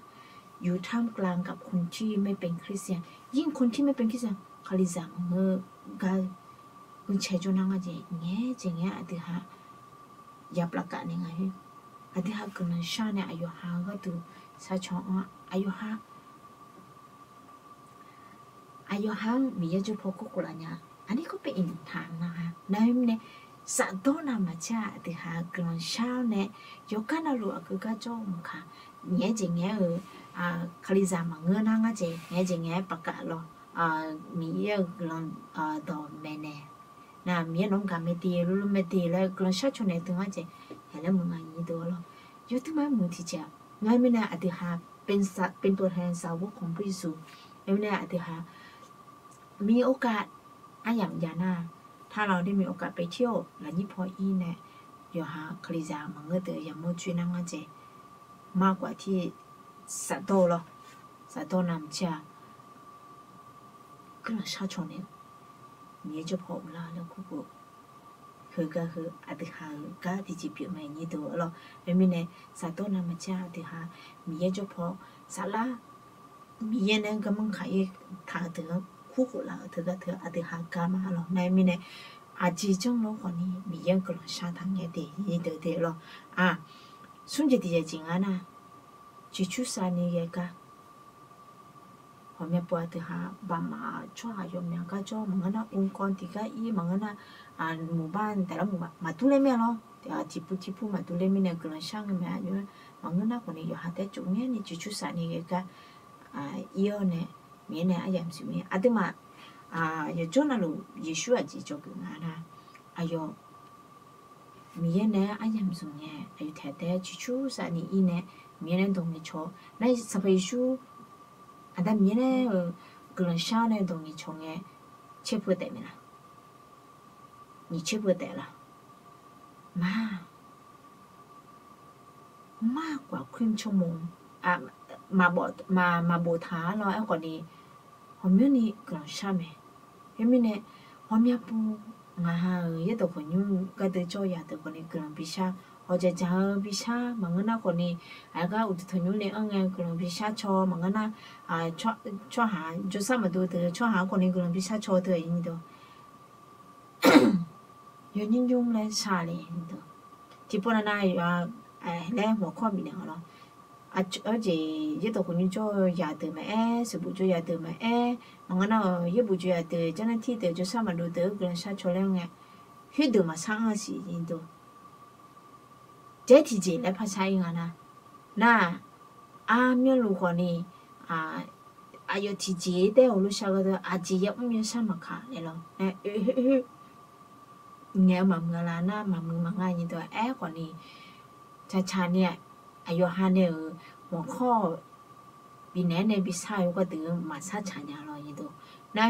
อยู่ท่ามกลางกับคนที่ไม่เป็นคริสเตียน ยิ่งคนที่ไม่เป็นคริสเตียน Kalizaq maqngeur gar guiqlanq cae jawr nar nga jeq ngaeq-aer jeq ngaeq-aer aqdui ha ya plavkaf nae nga khoer, aqdui ha guiqlanq shar nae aqyawf ha-eu gharduq sharcaw-anr aqyawf ha aqyawf ha-anr Miqyaer jawr paw kurkhof laf nya. Aqnyir kawr pae iqnan taq nga ha nar khoermirnae, shafdawr navmaqtser-aq aqdui ha guiqlanq shar-awr nae, yawqgar navluf aqgeu gar jawr-eu maqkaq, ngaeq-aer jeq ngaeq-aer-euq, Kalizaq maqngeur nar ngar jeq ngaeq-aer jeq ngaeq-aer plavkaf lawr, Miqyaer-euq guiqlanq dawq maeqnaeq, nar Miqyaer nawq-anr gaq mae de, lolo mae de laer guiqlanq sharcaw naeq deuq ngar jeq, haeq laer muiq nga nyir deuq-awr lawr. Yawduimaf-aer muiq tiqjeq-aq, ngar mirnae aqdui ha เป็นตัวแทนสาวกของพระเยซู khoermirnae aqdui ha มีโอกาส aryamq jav nar, ถ้าเราได้มีโอกาสไปเที่ยว lafnyir paw ir nae, yawqha Kalizaq maqngeur deuq yamawr coer nar ngar jeq, mar gaq tir safdawr-eu lawr, safdawr navmaqtser-aq, guiqlanq sharcaw naeq-eu Miqyaer jawr paw uvlar laer kurkhof, heugar heu aqdui ha-eu gar tiqjeq pyeuf mae nyir deuq-awr lawr. Khoermirnae, safdawr navmaqtser aqdui ha Miqyaer jawr paw saflar, Miqyaer nae-anr garmanr kaq-ir taq-eu deuq-anr kurkhof laf-euq teugar teu aqdui ha gar ma lawr. Nar khoermirnae, aqjeq janr lawr khawfni Miqyaer-anr guiqlanq shar taqngaer de nyir deuq de lawr. Aq, smr jeq tiq jeq jeq ngar nar, ciqcursav ni ghae gar hawqmya pov aqdui ha, baqmaf tsawrhaq yawmya gar jawr maqngeur nar, องค์กร tiq gar ir maqngeur nar, muiq bar daeqlar muiq maqdur ler mae lawr. Tiqpov tiqpov maqdur ler mirnae guiqlanq shar ngae mae-a. Maqngeur nar khawfni yawqha taer tsov ngaer ni ciqcursav ni ghae gar ir-awr nae, Miqyaer nae aryamq siq mir aqduimaf yawqjawr navluf Yeqsur aqjeq dzawgeuf nga nar, aqyawf Miqyaer nae-aer aryamq zmq ngae, aqyawf taef taef-aer ciqcursav ni ir nae, Miqyaer nae dawq ngaeqcawq nar, Sanqpaq Yeqsur Aqda Miqyaer nae-euq guiqlanq shar nae dawq ngaeqcawq ngae, caerpeu taef mae laq? Nyiq caerpeu taef laq? Maq, maq กว่าครึ่งชั่วโมง, maq, maqbof taq-a lawr. Aerkhawf ni, ghawqmyanrni guiqlanq shar mae. Khoermirnae, ghawqmya pov, ngaq ha-euq yaerdawq khawqnymr gardeuv jawr-eu yadeuq khawf ni guiqlanq bishar, hawqjaq jaq-eu bishar maqngeur nar khawf ni, aqgar uqduq tanqnymr nae anr ngae guiqlanq bishar caw maqngeur nar, tsawrhaq jawrsar maqdov deuq tsawrhaq khawf ni guiqlanq bishar caw teu-aq nyi deuq yawnyir nymr laer shar le. Tiqpov nav nav-a laer hmqawq kawr bifnaeq-awq lawr. Arjeq yaerdawq khawqnymr jawr-eu yadeuq maqaer, sheuqbof jawr yadeuq maqaer, maqngeur nar-euq yaerbof jawr yadeuq, janrnaer tir deuq, jawrsar maqdov deuq-eu guiqlanq shar caw laer ngae, khoerdeuq maqsar anr-a siq deuq. Jaer tiqjeq laer par shar ir nga nar, nar-aq, armyanluf khawf ni, aqyawf tiqjeq taer heulof shar gharduq aqjeq yamr yashar maqkaq laer lawr. Oe, ngaeq-eu maqmuiq-a la nar, maqmuiq maqnga nyi deuq-a. Aerkhawf ni, caqcaq ni, aqyawf ha nae-euq hmqawq kawr bifnaeq-aer nae bishar-eu gharduq maqsar tsaq nya lawr nyi deuq. Nar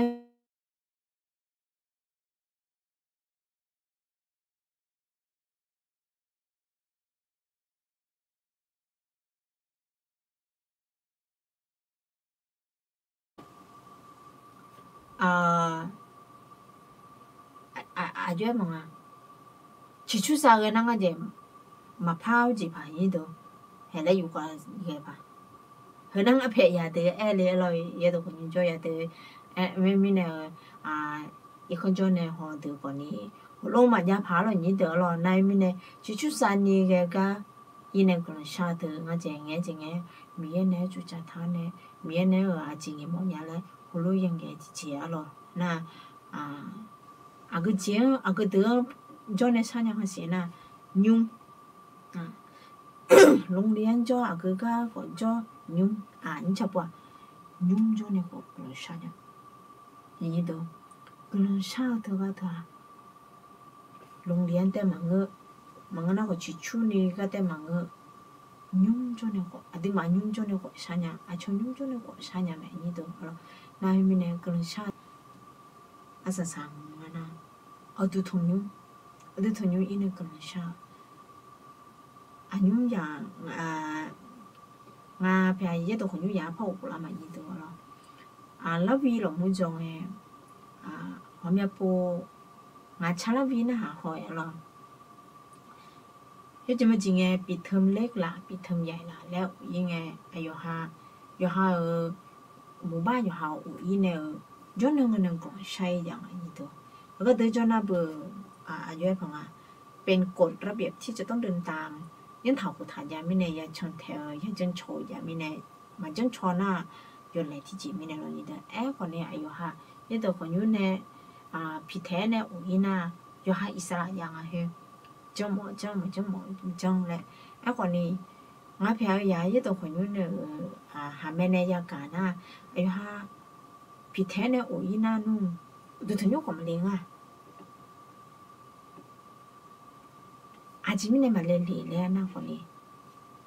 aqjox-aer maqnga, ciqcursav ghae nar ngar jeq maqpar-eu jeq paq nyi deuq, haeq laer yuf khav ghae paq. Heu nar ngar paeq yadeuq aer le-aer lawr, yaerdawq khawqnymr jawr yadeuq, aer mirnae-eu, irkanr jawr nae haw deuq khawf ni, heulof maqjav paq-a lawr nyi deuq-a lawr. Nar-eu mirnae ciqcursav ni ghae gar ir nae guiqlanq shar deuq ngar jeq ngaeq-aer jeq ngae, Miqyaer nae-aer tsovtsaf taq-awr nae, Miqyaer nae-euq aqjeq ngaeq mawf nya laer heulof yangaeq tiqjeq-a lawr nar, aqgeu jeq-anr aqgeu deuq-anr jawr nae shar nya nga siq nar, nymr โรงเรียน jawr, aqgeu gar khawf jawr, nymr, nymr ca pov-aq, nymr jawr nae khawf guiqlanq shar nya. Guiqlanq shar-eu teugar teu-aq, โรงเรียน taef maqngeur, maqngeur nar khawf ciqcurni gar taef maqngeur, nymr jawr nae khawf, aqduimaf nymr jawr nae khawf shar nya, aqcawq nymr jawr nae khawf shar nya mae nyi deuq-a lawr. Nar-eu mirnae guiqlanq shar arsaq saq nga nar, aqdui tanqnymr, aqdui tanqnymr ir nae guiqlanq shar-eu, aqnymr yaq, nga paeq-a yaerdawq khawqnymr yaq-aer par ghof khof lar maqnyi deuq-a lawr. Larvi lawqmur jawr ngae, ghawqmya pov, ngaq car larvi narhaq haw-aer lawr. Yawjeq maqjeq ngae, ปิดเทอมเล็ก laf ปิดเทอมใหญ่ laf laer of ir ngae, aqyawf ha, yawqha-euq, muqbar yawqha of ir nae-euq, jawrnan ngae nae guiqlanq shar-ir jav nga nyi deuq. Aqgeu deuq jawr nar beu, aqjox-aer paq nga, เป็นกฎระเบียบที่จะต้องเดินตาม yanrtaq khoftaq jav mirnae, yacan taeq-eu yajanr caw-eu jav mirnae, maqjanr caw nar, yawlaeq tiqjeq mirnae lawr nyi deuq. Aerkhawf ni aqyawf ha, yaerdawq khawqnymr nae, piqtaeq-aer nae of ir nar, yawqha iqsaqlaq jav nga khoer, janr mawf janr maqjanr mawf janr laer. Aerkhawf ni, ngar paeq-eu yaq yaerdawq khawqnymr nae-euq, haqmae nae yagaq nar, aqyawf ha, piqtaeq-aer nae of ir nar nmr, uqduq tanqnymr khawf maqle nga. Aqjeq mirnae maqle le laer nar khawf ni,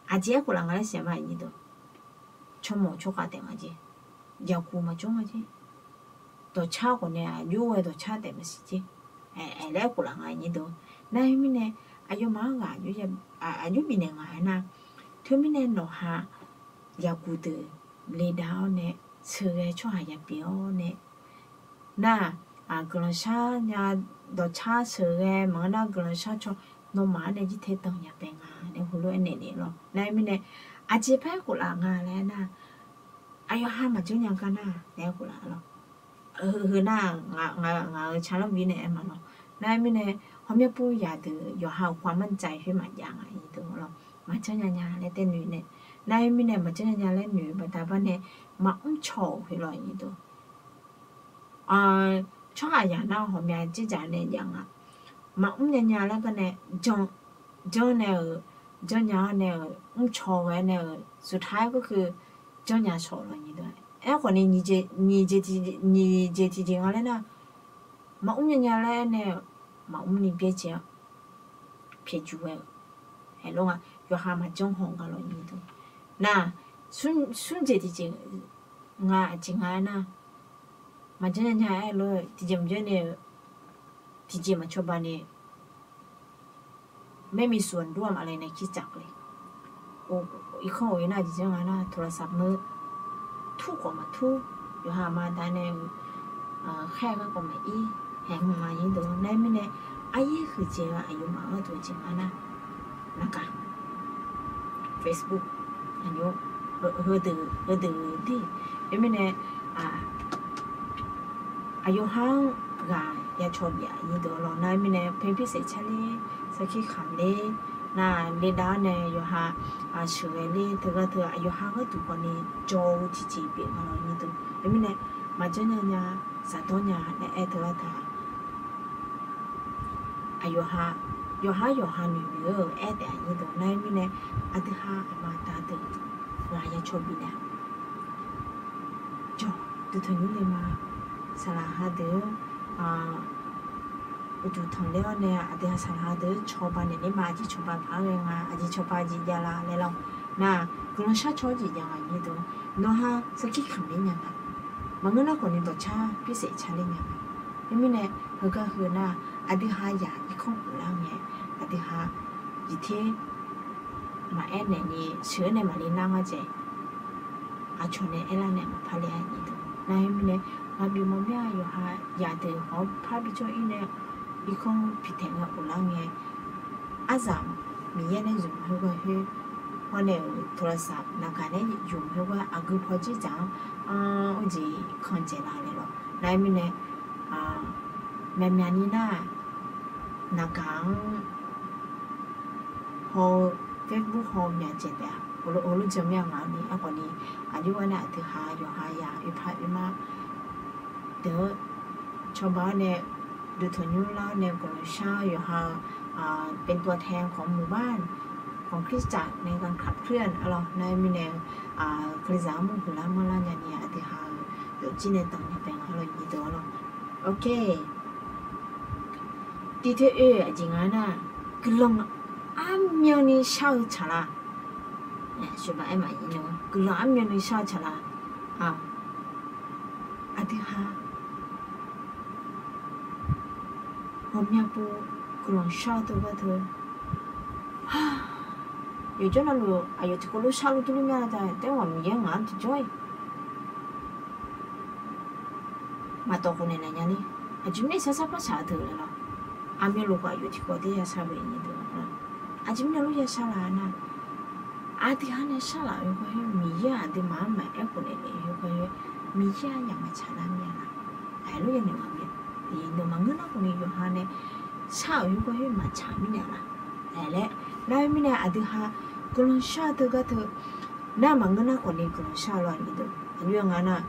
aqjeq aerkhof laf nga laer siq ma nyi deuq. Tsawrmawq tsawrkhav taef nga jeq, yaqguq maqjawr nga jeq, dawqcar khawf nae aqjox-aer dawqcar taef maqsiq jeq, aer laer aerkhof laf nga nyi deuq. Nar-eu mirnae, aqyawfmaf-anr ghaq aqjox bifnaeq nga aernar, teumirnae nawqha yaqguq deuq ledav-awr nae, sheuqghae tsawrhaq ya pyeuf-awr nae, nar-aq, guiqlanq shar nya, dawqcar sheuqghae maqngeur nar guiqlanq shar caw, nawmaf-anr nae jirtae danqnya pae nga laer heulof-aer naeq naeq lawr. Nar-eu mirnae, aqjeq par aerkhof laf nga laer nar, aqyawf ha maqjanr nya gar nar laer aerkhof laf lawr. Heu nar, ngaq-euq car larvi nae aer ma lawr. Nar-eu mirnae, hawmyanr pov yaq deuq yawqha-euq ความมั่นใจ khoer maqjav nga nyi deuq lawr. Maqjanr nya nya laer tae noeq nae, nar-eu mirnae maqjanr nya nya laer noeq baqda bar nae, maqmr caw-euq khoer lawr nyi deuq. Tsawrhaqzaq nar hawqmya dzerdzaq nae jav nga. Maqmr nya nya laer gar nae, janr nae-euq, janr nya-awr nae-euq, mr caw ghae nae-euq, สุดท้ายก็คือ janr nya shawq lawr nyi deuq. Aerkhawf ni, nyiq jeq tiqjeq nga laer nar, maqmr nya nya laer nae, maqmr ni byaerdzae-awr pyaeqjuq ghae-euq. Aerlof nga, yawqha maqjanr haw nga lawq nyiq deuq. Nar, smr jeq tiqjeq nga aqjeq nga aernar, maqjanr nya nya aer lof tiqjeq maqjanr ni-eu, tiqjeq maqcawba ni, ไม่มีส่วนร่วมอะไรในคริสตจักรเลย. Irkanr of-ir nar jeq janr nga nar, โทรศัพท์ meuq tur khawf maqtur, yawqha aqma da nae-eu khaer garkawv maqir, haeq hmq ma nyiq deuq. Nar mirnae, aryaer huiqdzaeq-eu aqyawfmaf gharduq jeq nga nar, naqgaq, Facebook, aqnymr, heudeuq heudeuq de. Khoermirnae, aqyawfha-anr ghaq ya caw bif-a nyiq deuq lawq. Nar mirnae, เพื่อนพิเศษ car ler, sarkir kamq ler, nar ledav-awr nae yawqha sheuqghae ler teugar teu aqyawfha gharduq khawfni jawr-eu tiqjeq pyeuf nga lawq nyiq deuq. Khoermirnae, maqjanr nya nya, shaqdawr nya laer aer teugar teu-aq, aqyawfha, yawqha yawqha noeq noeq-eu aer taef-a nyiq deuq. Nar mirnae, aqdui ha aqma aqda deuq ghaq ya caw bif nae jawr, duqtanqnymr le ma. Saqlaq ha deuq-anr uqduq tanqler-awr nae aqdui ha saqlaq ha deuq-anr cawba naeq ler ma. Aqjeq cawba paq-aer ghae nga, aqjeq cawba jeq jav la laer lawq. Nar, guiqlanq shar caw-awr jeq jav nga nyiq deuq. Nawqha sarkir kamq ler nya nga. Maqngeur nar khawfni dawqcar พิเศษ car ler nya nga. Khoermirnae, heugar heu nar, aqdui ha yaq irkanr khof lar ngae, aqdui ha jeq ter maqaer naeq ni sheuq-aer nae maqle nar ngar dzaeq, aqcawq nae aerlar nae maqpar le-a nyiq deuq. Nar khoermirnae, ngaq bif mawrmyanr-a yawqha yaq deuq hawr par bi jawr-ir nae, irkanr piqtaeq ngae khof lar ngae, arzaq Miqyaer nae zmq khoergar khoer, hawr nae-euq โทรศัพท์ naqgaq nae zmq khoergar aqgeu paw dzerdzaq-anr, anr-eu jeq kan dzaeq la laer lawq. Nar mirnae, myaqmyaq ni nar, naqgaq-anr haw-eu Facebook haw-eu myaq dzaeq taef-a. Heulof jan mir-a ngaq-anr ni aerkhawf ni, aqjox-aer nae aqdui ha yawqha yaq oe par oe mar deuq-anr cawba-awr nae, duqtanqnymr lar-awr nae guiqlanq shar-awr yawqha-eu เป็นตัวแทนของหมู่บ้าน ของคริสตจักร ในการขับเคลื่อน arlawq. Nar mirnae, kalizaq-anr mr guiqlar manrlar nyani aqdui ha-eu yawqjir nae danqnya bae nga lawq nyiq deuq arlawq. Ok. Tiq te oe aqjeq nga nar, guiqlanq armyanni shar-eu tsaqlar. Guiqlanq armyanni shar-eu tsaqlar. Aqdui ha ghawqmya pov guiqlanq shar-eu teu gar teu, yawqjawr navluf aqyawf tiqkawv lof shar luf durler mya la ta taef-aer ghawq Miqyaer ngaq-anr tiqjawr-iq maqdawq khawf naeq naeq nya ler. Aqjeq mirnae sar sar par shaq-eu deuq laer lawq. Aqmyanluf khawf aqyawf tiqkawv taef-aer ya shar bae nyiq deuq-a. Aqjeq mirnae lof ya shar la nar, aqdui ha nae shar laf-euq khoer Miqyaer-aq aqduimaf-anr maqaer khawf naeq naeq-eu khoer, Miqyaer-aq yamaqtsaq lar mir-a laf. Aqlof ya naeq ghaq mae. Nawq maqngeur nar khawf ni yawqha nae shar-euq khoer maqtsaq mirnae laf. Laer, nar mirnae aqdui ha guiqlanq shar-eu teu gar teu nar maqngeur nar khawf ni guiqlanq shar-eu lawq nyiq deuq. Aqjox nga nar,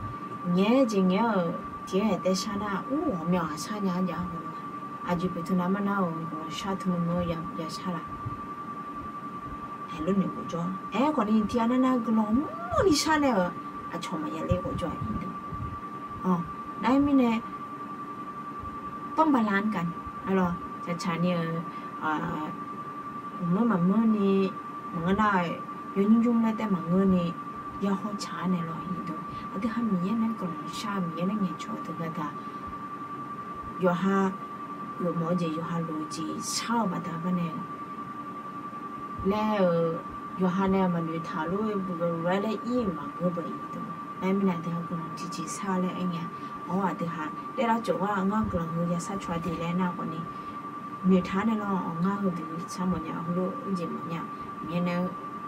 ngaeq-aer jeq ngaeq-awr-euq tiq-aer taef shar nar ur ghawqmya ghaq shar nya-a jav-a hawq lawq. Aqjeq poeqteu nar mar nar-euq guiqlanq shar teu meuq meuq ya shar laf. Aerlof noeq ghofjawr. Aerkhawf ni tiq ghaq nar nar guiqlanq mrni shar nae-euq aqcawq maqya ler ghofjawr-a nyiq deuq. Nar mirnae, tawrbala-anr gaq-a lawq. Tsaqtsaq ni-euq maqmeur maqmeur ni maqngeur nar, yawnymr nymr laer taef maqngeur ni ya haw tsaq-a nae lawq nyiq deuq. Aqdui ha Miqyaer nae guiqlanq shar-eu Miqyaer nae ngaeqcawq-eu teu gar teu-aq, yawqha geufmawf-eu jeq yawqha lof-eu jeq shar-eu baqda gar nae laer-euq, yawqha nae maqnoeq taq lof-aer beugar lof-aer laer ir-euq maqngeur beuq nyiq deuq. Nar mirnae aqdui ha guiqlanq tiqjeq shar laer aer ngae, awr aqdui ha laer lar cawf gar ngar guiqlanq heu ya shar caw-a de laer nar khawf ni noeqtaq nae lawr, awq ngar heudeuq shar mawfnya, heulof-eu jeq mawfnya, Miqyaer nae,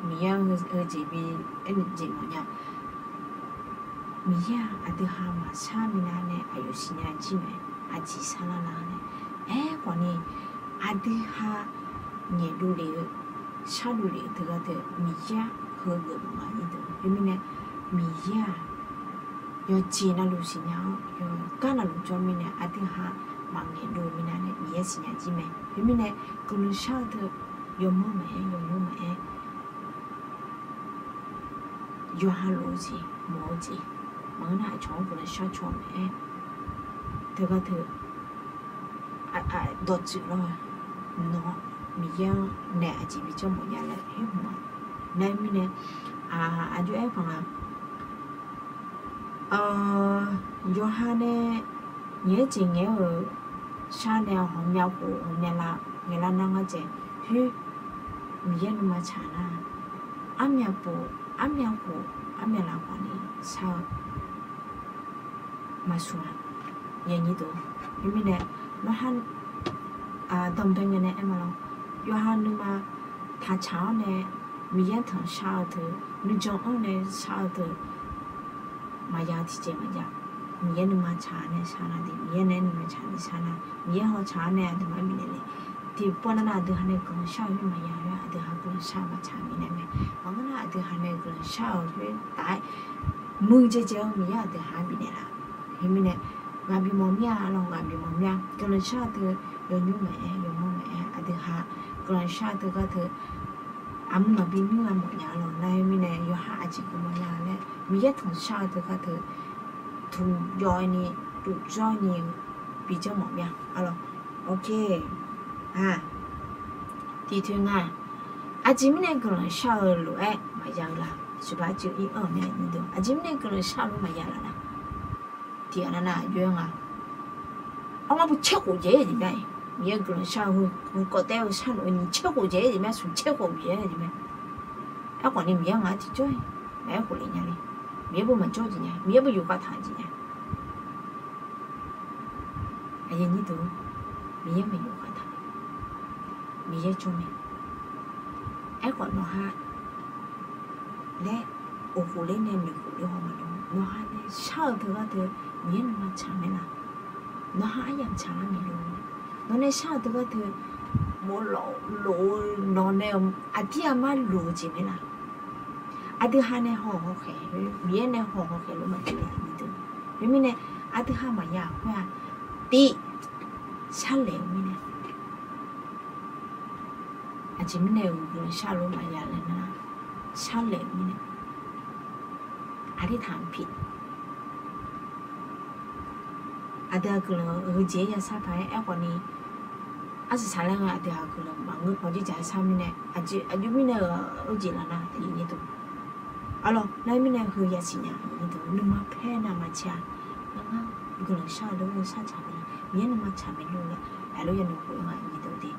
Miqyaer-anr heujeq bi aernaeq jeq mawfnya. Miqyaer-aq aqdui ha maqshar minav nae aqyawf siqnya jir mae. Aqjeq sharlar lar nae, aerkhawf ni aqdui ha ngaeqdov lef-eu, shardov lef-eu teu gar teu Miqyaer-aq heugeuf mawf nga nyiq deuq. Khoermirnae, Miqyaer-aq yawqjeq navluf siqnya-awr yawqgar navluf jawr mirnae aqdui ha maqngaeqdov minav nae Miqyaer siqnya jir mae. Khoermirnae, guiqlanq shar-eu teu yawmanr maqaer, yawmanr maqaer, yawqha lof-eu jeq, mawf-eu jeq, maqngeur nar aqcawq-anr guiqlanq shar caw maqaer, teu gar teu dawqtsuif lawr-a. Nawq-awr Miqyaer-anr nae aqjeq bijawr mawf nya laer khoer hmq-a. Nar mirnae, aqjox-aer paq nga, yawqha nae ngaeq-aer jeq ngaeq-aer-euq shar nae ghawqmya khof ghawqmya la ngaeq lar nar ngar dzaeq khoer, Miqyaer nuima tsaq nar, armyaq khof armyaq khof armyaq laf khawf ni shar-eu maqsmq-a. Yaeq nyi deuq, khoermirnae, nawr har danqbae ngae nae aer ma lawr, yawqha nuima taqtsaq-awr nae Miqyaer tanq shar-eu teu, nuijan-anr nae shar-eu teu, maqya-eu tiqjeq maqjav. Miqyaer nuima tsaq-awr nae shar nar de, Miqyaer nae nuima tsaq ni shar nar, Miqyaer haw tsaq-awr nae aqduimaf-anr bifnaeq le. Tiqpov nar nar aqdui ha nae guiqlanq shar-eu khoer maqya-a, aqdui ha guiqlanq shar-eu maqtsaq bifnaeq mae. Maqngeur nar aqdui ha nae guiqlanq shar-euq khoer taf-aer muiqdzaeq dzaeq-eu Miqyaer aqdui ha-anr bifnaeq laf. Khoermirnae, ghaq bif mawf mir-a lawr, ghaq bif mawf mir-a. Guiqlanq shar-eu teu yawnymr maqaer, yawnymr maqaer, aqdui ha guiqlanq shar-eu teu gar teu aqmur maqbi nymr-a mawf nya lawr. Nar khoermirnae, yawqha aqjeq geuf mawf nya laer Miqyaer tanq shar-eu teu gar teu tuq yawf-aer ni, tuq jawr-aer ni bijawr mawf mir-a lawr. Tiqtoeq nga, aqjeq mirnae guiqlanq shar-eu lof-aer maqya-eu la? Suqbaq arcuiv ir-anr-eu mae, aqjeq mirnae guiqlanq shar-eu lof maqya laf nar, tiqghaq nar nar aqjox-aer nga, arngar bu caer khof dzaeq-aer jeq mae. Miqyaer guiqlanq shar-eu heu kawv taev-eu sharnoeq nyiq caer khof dzaeq-aer jeq mae, smq caer khof dzaeq-aer jeq mae. Aerkhawf ni Miqyaer ngaq-anr tiqjawr-aer maqaer khof le nya le. Miqyaer bu maqjawr jeq nya, Miqyaer bu yufkhav taq jeq nya. Aqyuif aqnyir deuq, Miqyaer maqyawf khav taq, Miqyaer jawr mae. Aerkhawf nawq ha laer, oqkhof ler nae noeqkhof ler haw maqnawr, nawq ha nae shar-eu teu gar teu Miqyaer nuima tsaq mae laf? Nawq ha aryamq tsaqlar maeq lor. Nawq nae shar-eu teu gar teu mawf lawf lof-eu nawq nae aqdir aqmar loq-eu jeq mae laf? Aqdui ha nae haw hawkhaeq, Miqyaer nae haw hawkhaeq lof maqjeq-a. Khoermirnae, aqdui ha maqya khoer-aq, tiq, sharlaeq-eu mirnae, aqjeq mirnae-euq guiqlanq shar lof maqya laer nar, sharlaeq-eu mirnae, aqdir taq-anr pi. Aqdui-aq guiqlanq-eu heujeq-aer yashar paq-aer aerkhawf ni, arsaq saqlaer nga aqdui-aq guiqlanq maqngeur pawqjir jaq-aer shar mirnae, aqjox mirnae-euq jeq laf nar, aqyuif aqnyir deuq, arlawq nar mirnae heu yasiq nya, aqyuif aqnyir deuq, nuima paer navmaqtser-a. Ngar ngar guiqlanq shar-eu deuq-anr shar tsaq mae, Miqyaer nuima tsaq mae lor laer haiq lof yanoeq khof-eu nga, aqyuif aqnyir deuq de.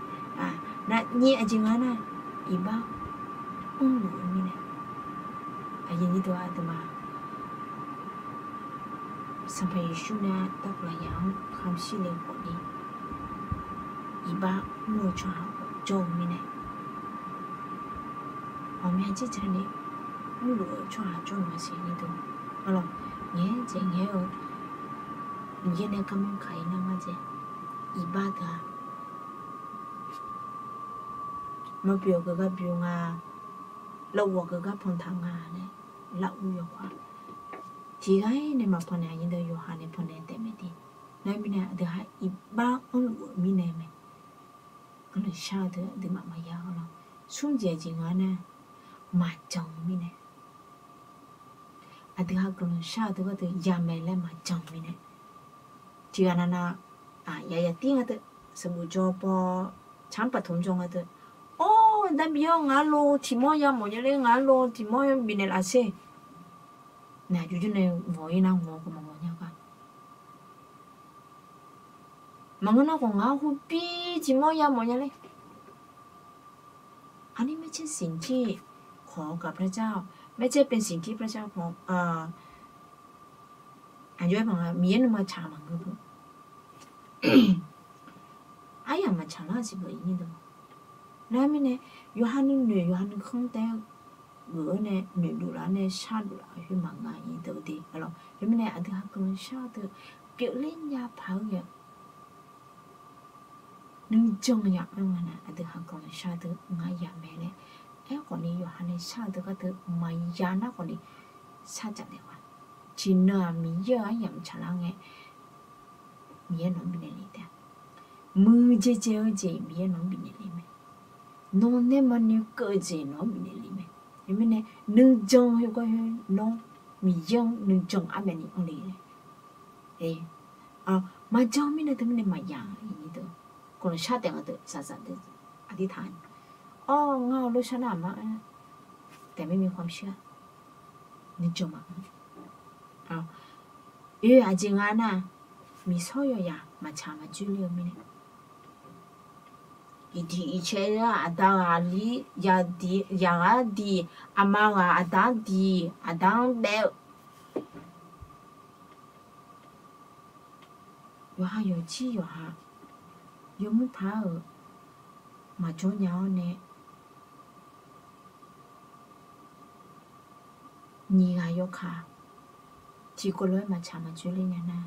Nar nyir aqjeq nga nar, iqbax mrluf-eu mirnae, aqyuif aqnyir deuq, aqduimaf Sanqpaq Yeqsur nae tavlaqyaq-anr khamshir le khawf ni, iqbax mr-eu tsawrhaq khawf jawr-eu mirnae, ghawqmya jir janae mrluf-eu tsawrhaq jawr-eu maqsiq ni deuq, arlawq, ngaeq-aer jeq ngaeq-aer-eu, Miqyaer nae garmanr kaq-ir nar ngar dzae, iqbax deuq-aq, maqbyoeq-awq geugar byoe nga, lavghawq geugar pantaq nga laer, lavur yawkawr-aq, tiqghaq-ir nae maqpannaeq, aqnyir deuq yawqha nae pannaeq taef mae de. Nar mirnae aqdui ha iqbax anrluf-eu mirnae mae. Guiqlanq shar-eu deuq aqduimaf maqya-a lawr. Smr jeq aqjeq nga nar, maqjan-eu mirnae, aqdui ha guiqlanq shar-eu deuq gharduq yamae laer maqjan-eu mirnae, tiqghaq navnav, yaqyaq tir nga deuq, sanqbof jawr paw, tsaq-anr paqtoq jawr nga deuq, or, darbi-anr ngaq-anr lov tiq mawr yamawf nya ler, ngaq-anr lov tiq mawr bifnaeq laf sher. Naeq aqjox jawr nae ngawq-ir nar ngawq-eu khawf maqngawq nya gar. Maqngeur nar khawf ngaq-anr hubir tiq mawr yamawf nya ler. Aqnyir ไม่ใช่สิ่งที่ขอกับพระเจ้า, ไม่ใช่เป็นสิ่งที่พระเจ้าขอ aqjox-aer paq nga, Miqyaer nuima tsaq maqngeur beu. Aryamq maqtsaq lar siq beu, aqnyir deuq. Nar mirnae, yawqha nuinoeq yawqha nuikhanr taef-aer geuf-awr nae noeqdov laf-awr nae shardov laf-eu khoer maqnga, aqnyir deuq de. Arlawq, khoermirnae aqdui ha guiqlanq shar-eu deuq pyeufler nya paq-aer ghae-eu nuijan ya anr nga nar, aqdui ha guiqlanq shar-eu deuq ngar yamae laer. Aerkhawf ni yawqha nae shar-eu deuq gharduq maqya nar khawf ni, shar dzaq daef-a. Tiqnan-aq Miqyaer-euq aryamq tsaqlar ngae, Miqyaer nawq-anr bifnaeq le taef-a. Muiqdzaeq dzaeq-eu jeq Miqyaer nawq-anr bifnaeq le mae. Nawq nae maqnoeq keuv-eu jeq nawq-anr bifnaeq le mae. Khoermirnae, nuijan khoergar khoer nawr Miqyaer-anr nuijan armyavni anr le laer. Maqjan mirnae teumirnae maqya-a, guiqlanq shar taef nga deuq saqsaq deuq, aqdirtaq-a ni, awr ngar-eu lof shar nar aqma-a, แต่ไม่มีความเชื่อ nuijan maqngeur. Oe, aqjeq nga nar, miqsawr yawzaq maqtsaq maqdzoerler-eu mirnae, iqdiq iqcae-a aqda ghaq li, yaqdiq yaqghaq diq, aqma ghaq aqda-anr diq, aqda-anr baef-eu yawqha yawqjir yawqha yawmuir paq-euq maqjawr nya-awr nae, nyiq ghaq yawkaq tiqkawv lof-aer maqtsaq maqdzoerler nya nar,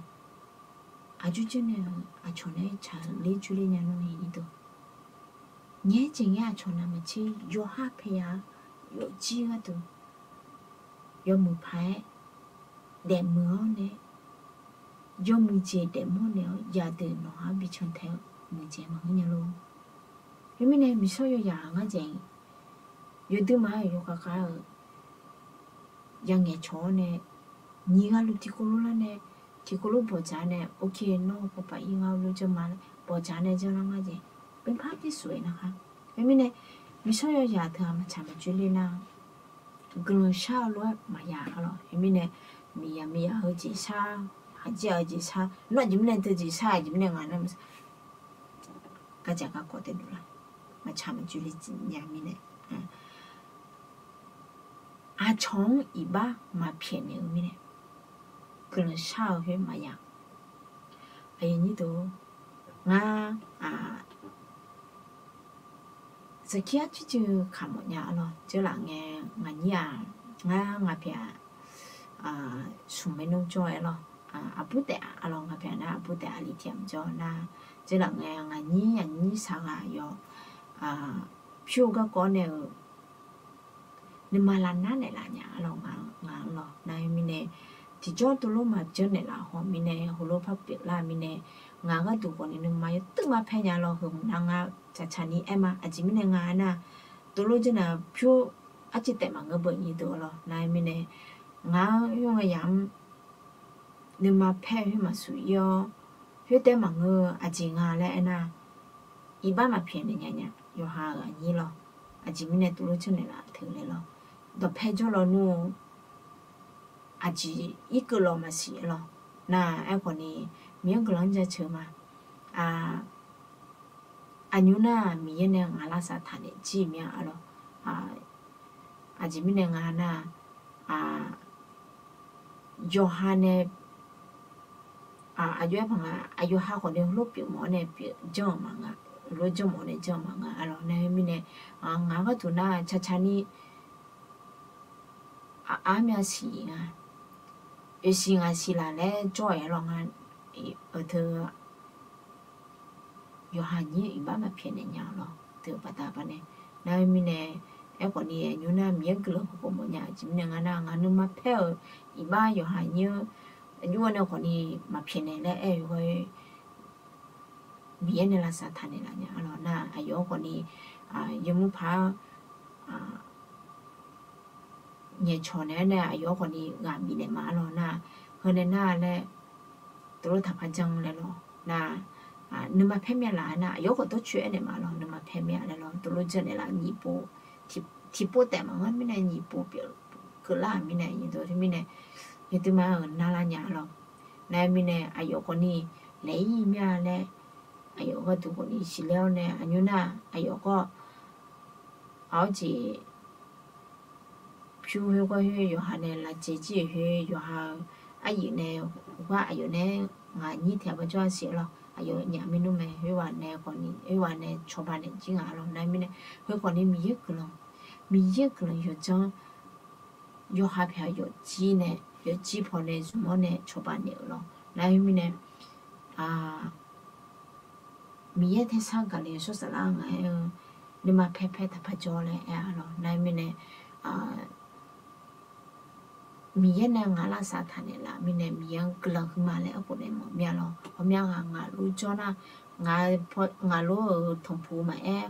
aqjox janrnaeq-euq aqcawq nae tsaqler dzoerler nya nar-iq, nyaer jeq ngaer aqcawq navmaqtser yawqha paeya-eu yawfjir gharduq yawmuiq paq-aer daefmuiq-awr nae, yawmuiq jeq daefmawr naeq-awr yadeuq nawq-anr bican tae-eu muiqdzaeq maqngeur nya lor. Khoermirnae miqsawr yawzaq ngar dzaeq-iq, yawduimaf-euq yawkhav khav-eu yangaeq cawq-awr nae, nyiq ghaq luf tiqkawv lof lar nae, tiqkawv lof bawqdzaq nae, ok, nawr pawqpaq ir ngar lof janr ma laer bawqdzaq nae janr lar ngar jeq, เป็นภาพที่สวยนะคะ. Khoermirnae, miqsawr yawzaq teughaq maqtsaq maqdzoerler nar, guiqlanq shar-eu lof-aer maqya arlawq. Khoermirnae, miqyaq miqyaq-eu jeq shar, haqjir-aq-eu jeq shar, nawr aqjeq mirnae teujeq shar, aqjeq mirnae nga nar, gardzaq garkawv taedov lar, maqtsaq maqdzoerler nya mirnae, aqcawq-anr iqbax maqpyaeqnaeq-eu mirnae, guiqlanq shar-eu khoer maqya. Aqyuif nyir deuq, ngar, aq, saqkir arcuir cuiv kaq mawf nya arlawq. Dzeurlaf ngae, ngaqnyir-aq, ngar ngaq pyaeq-aq, smq maernmr jawr-aer lawr, aqbur taef-a arlawq, ngaq pyaeq nar aqbur taef aqli tiq ghaq maqjawr nar, dzeurlaf ngae ngaqnyir aqnyir saqghaq yawf, pyur-eu garkawv nae-euq nuima lavnar naeqlaf nya arlawq, ngaq-anr lawq nar-eu mirnae, tiqjawr teulof maqjanr naeqlaf haw mirnae, heulof par pyeuflar-eu mirnae, ngaq gharduq khawfni nuima yawtuv ma paer nya lawr. Heu hmq nar ngar tsaqtsaq ni aer ma. Aqjeq mirnae nga aernar, teulof janr naeq pyur arciv taef maqngeur beu nyir deuq lawr nar-eu mirnae, ngaq-anr yawr ngae yaq-anr nuima paer-eu khoer maqsuq ir-awr, khoertaef maqngeur-eu aqjeq nga laer aernar, iqbax maqpyaeq naeq nya nya yawqha-euq aqnyir lawr. Aqjeq mirnae teulof janr naeqlaf teu laer lawr, dawqpae jawr lawnmr-eu aqjeq irkeuv lawq maqsiq lawr. Nar-aq aerkhawf ni, Miqyaer guiqlanq-anr jaceuq ma. Aqnymr nar-aq Miqyaer nae ngaq lavsav taq naeq jir mir-a arlawq. Aqjeq mirnae nga nar-aq, yawqha nae, aqjox-aer paq nga, aqyawf ha khawf ni heulof pyeuf mawf-awr nae pyeuf janr-euq maqnga, heulof janr mawf-awr nae janr-euq maqnga arlawq nar-eu mirnae, ngaq gharduq nar tsaqtsaq ni aqmyav siq nga, oeqsiq ngaq siq laf laer jawr-aer lawr nga, teu yawqha nyir iqbax maqpyaeq naeq nya lawr teu baqda baqnae. Nar-eu mirnae, aerkhawf ni aqnymr nar Miqyaer guiqlanq heukhawf mawf nya. Aqjeq mirnae nga nar, ngaq nuima paer-euq iqbax yawqha nyir-anr aqjox-aer nae khawf ni maqpyaeq naeq laer aer-eu ghoe, Miqyaer nae lavsav taq naeqlaf nya arlawq nar, aqyawf-anr khawf ni yawmuir paq-aer nyaeq cawq naeq-aer nae aqyawf-anr khawf ni ghaq bifnaeq ma arlawq nar, heu nae nar laer teulof taqpar janr laer lawr nar, nuima paer mir-a laf nar, aqyawf khawf dawrcoer aernaeq ma lawr, nuima paer mir-a laer lawr, teulof janr naeqlaf nyiq pov, tiqpov taef maqngeur mirnae nyiq pov pyeuf keuvlar-euq mirnae, nyiq dov teu mirnae, yawduimaf-euq narlar nya lawr. Nar-eu mirnae aqyawf khawf ni laeq-ir mir-a laer, aqyawf gharduq khawf ni siqlaer-awr nae aqnymr nar aqyawf gawr, aqawr jeq pyur khoer gawr khoer yawqha nae lavcaev jir-euq khoer yawqha-eu aryuif nae, gar aqyawf nae ngaq nyir tiq ghaq bajawr-a siq lawr, aqyawf nyaf maernmr mae, khoerghaq nae khawf ni, khoerghaq nae cawba naeq jir nga lawr nar-eu mirnae, khoerkhawf ni Miqyaer guiqlanq, Miqyaer guiqlanq yawdzanr yawqha pyaeq-eu yawfjir nae, yawfjir pawnae zmq-awr nae cawba naeq-euq lawr nar-eu mirnae, Miqyaer tersar gaqle-eu shawr saflar ngaq-aer-eu nuima paer paer taqpar jawr laer aer-a lawr nar-eu mirnae, Miqyaer nae ngaq lavsav taq naeqlaf mirnae Miqyaer-anr guiqlanq huiqma laer aerkhof nae mawf mir-a lawr. Hawmya ghaq ngaq lof jawr nar, ngaq lof-euq tanqpuq maqaer,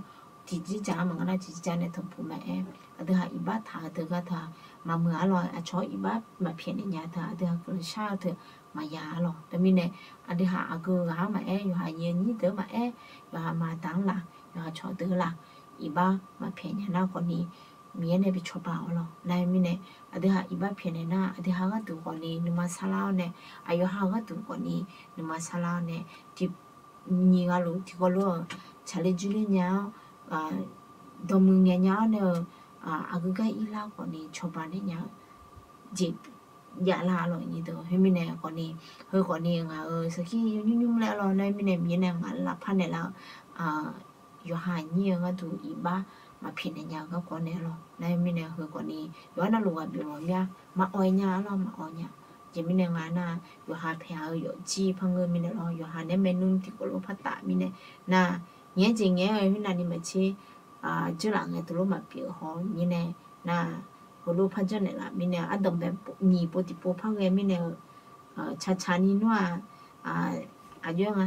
tiqjir jaq-anr maqngeur nar tiqjir jaq nae tanqpuq maqaer, aqdui haq iqbax taq-eu deuq gar teu-aq maqmuiq-a lawr. Aqcawq-anr iqbax maqpyaeq naeq nya teu-aq aqdui haq guiqlanq shar-eu teu maqya-a lawr. Teumirnae aqdui haq aqgeu ghaq-anr maqaer, yawqha nyiq nyir deuq-anr maqaer, yawqha maqdaq-anr laf yawqha cawq deuq-eu laf iqbax maqpyaeq nya nar khawfni, Miqyaer nae bi cawba-awr lawr. Nar-eu mirnae, aqdui ha iqbax pyaeqnaeq nar, aqdui ha gharduq khawfni nuima sarlar-awr nae, aqyawqha-eu gharduq khawfni nuima sarlar-awr nae, tiq nyiq ghaq luf tiqkawv lof-euq tsaqler dzoerler nya-awr, dawqmuiq ngaeq nya-awr nae-eu, aqgeu gar irlar khawfni cawba naeq nya-eu jeq javlar-a lawr nyiq deuq. Khoermirnae khawfni, heu khawfni ngaq-euq sarkir yawnymr nymr laer lawr. Nar-eu mirnae Miqyaer nae ngaq lavpar naeqlar-eu yawqha aqnyir-eu gharduq iqbax maqpyaeqnaeq nya-eu garkawv naeq-a lawr. Nar-eu mirnae heu khawfni yawqha navluf ghaq bif ghawqmya maqawq nya-a lawr, maqawq nya. Aqjeq mirnae nga nar, yawqha paeq-eu yawfjir par ngeur mirnae lawr, yawqha nae maernmr tiqkawv lof par taf mirnae nar, ngaeq-aer jeq ngaeq-aer-eu khoer navni maqtser, dzeurlaf ngae teulof maqpyeuf haw mirnae nar, heulof par janrnaeq laf mirnae ardanqbae nyiq pov tiqpov par ghae mirnae-eu, tsaqtsaq ni nmr-aq, aqjox-aer nga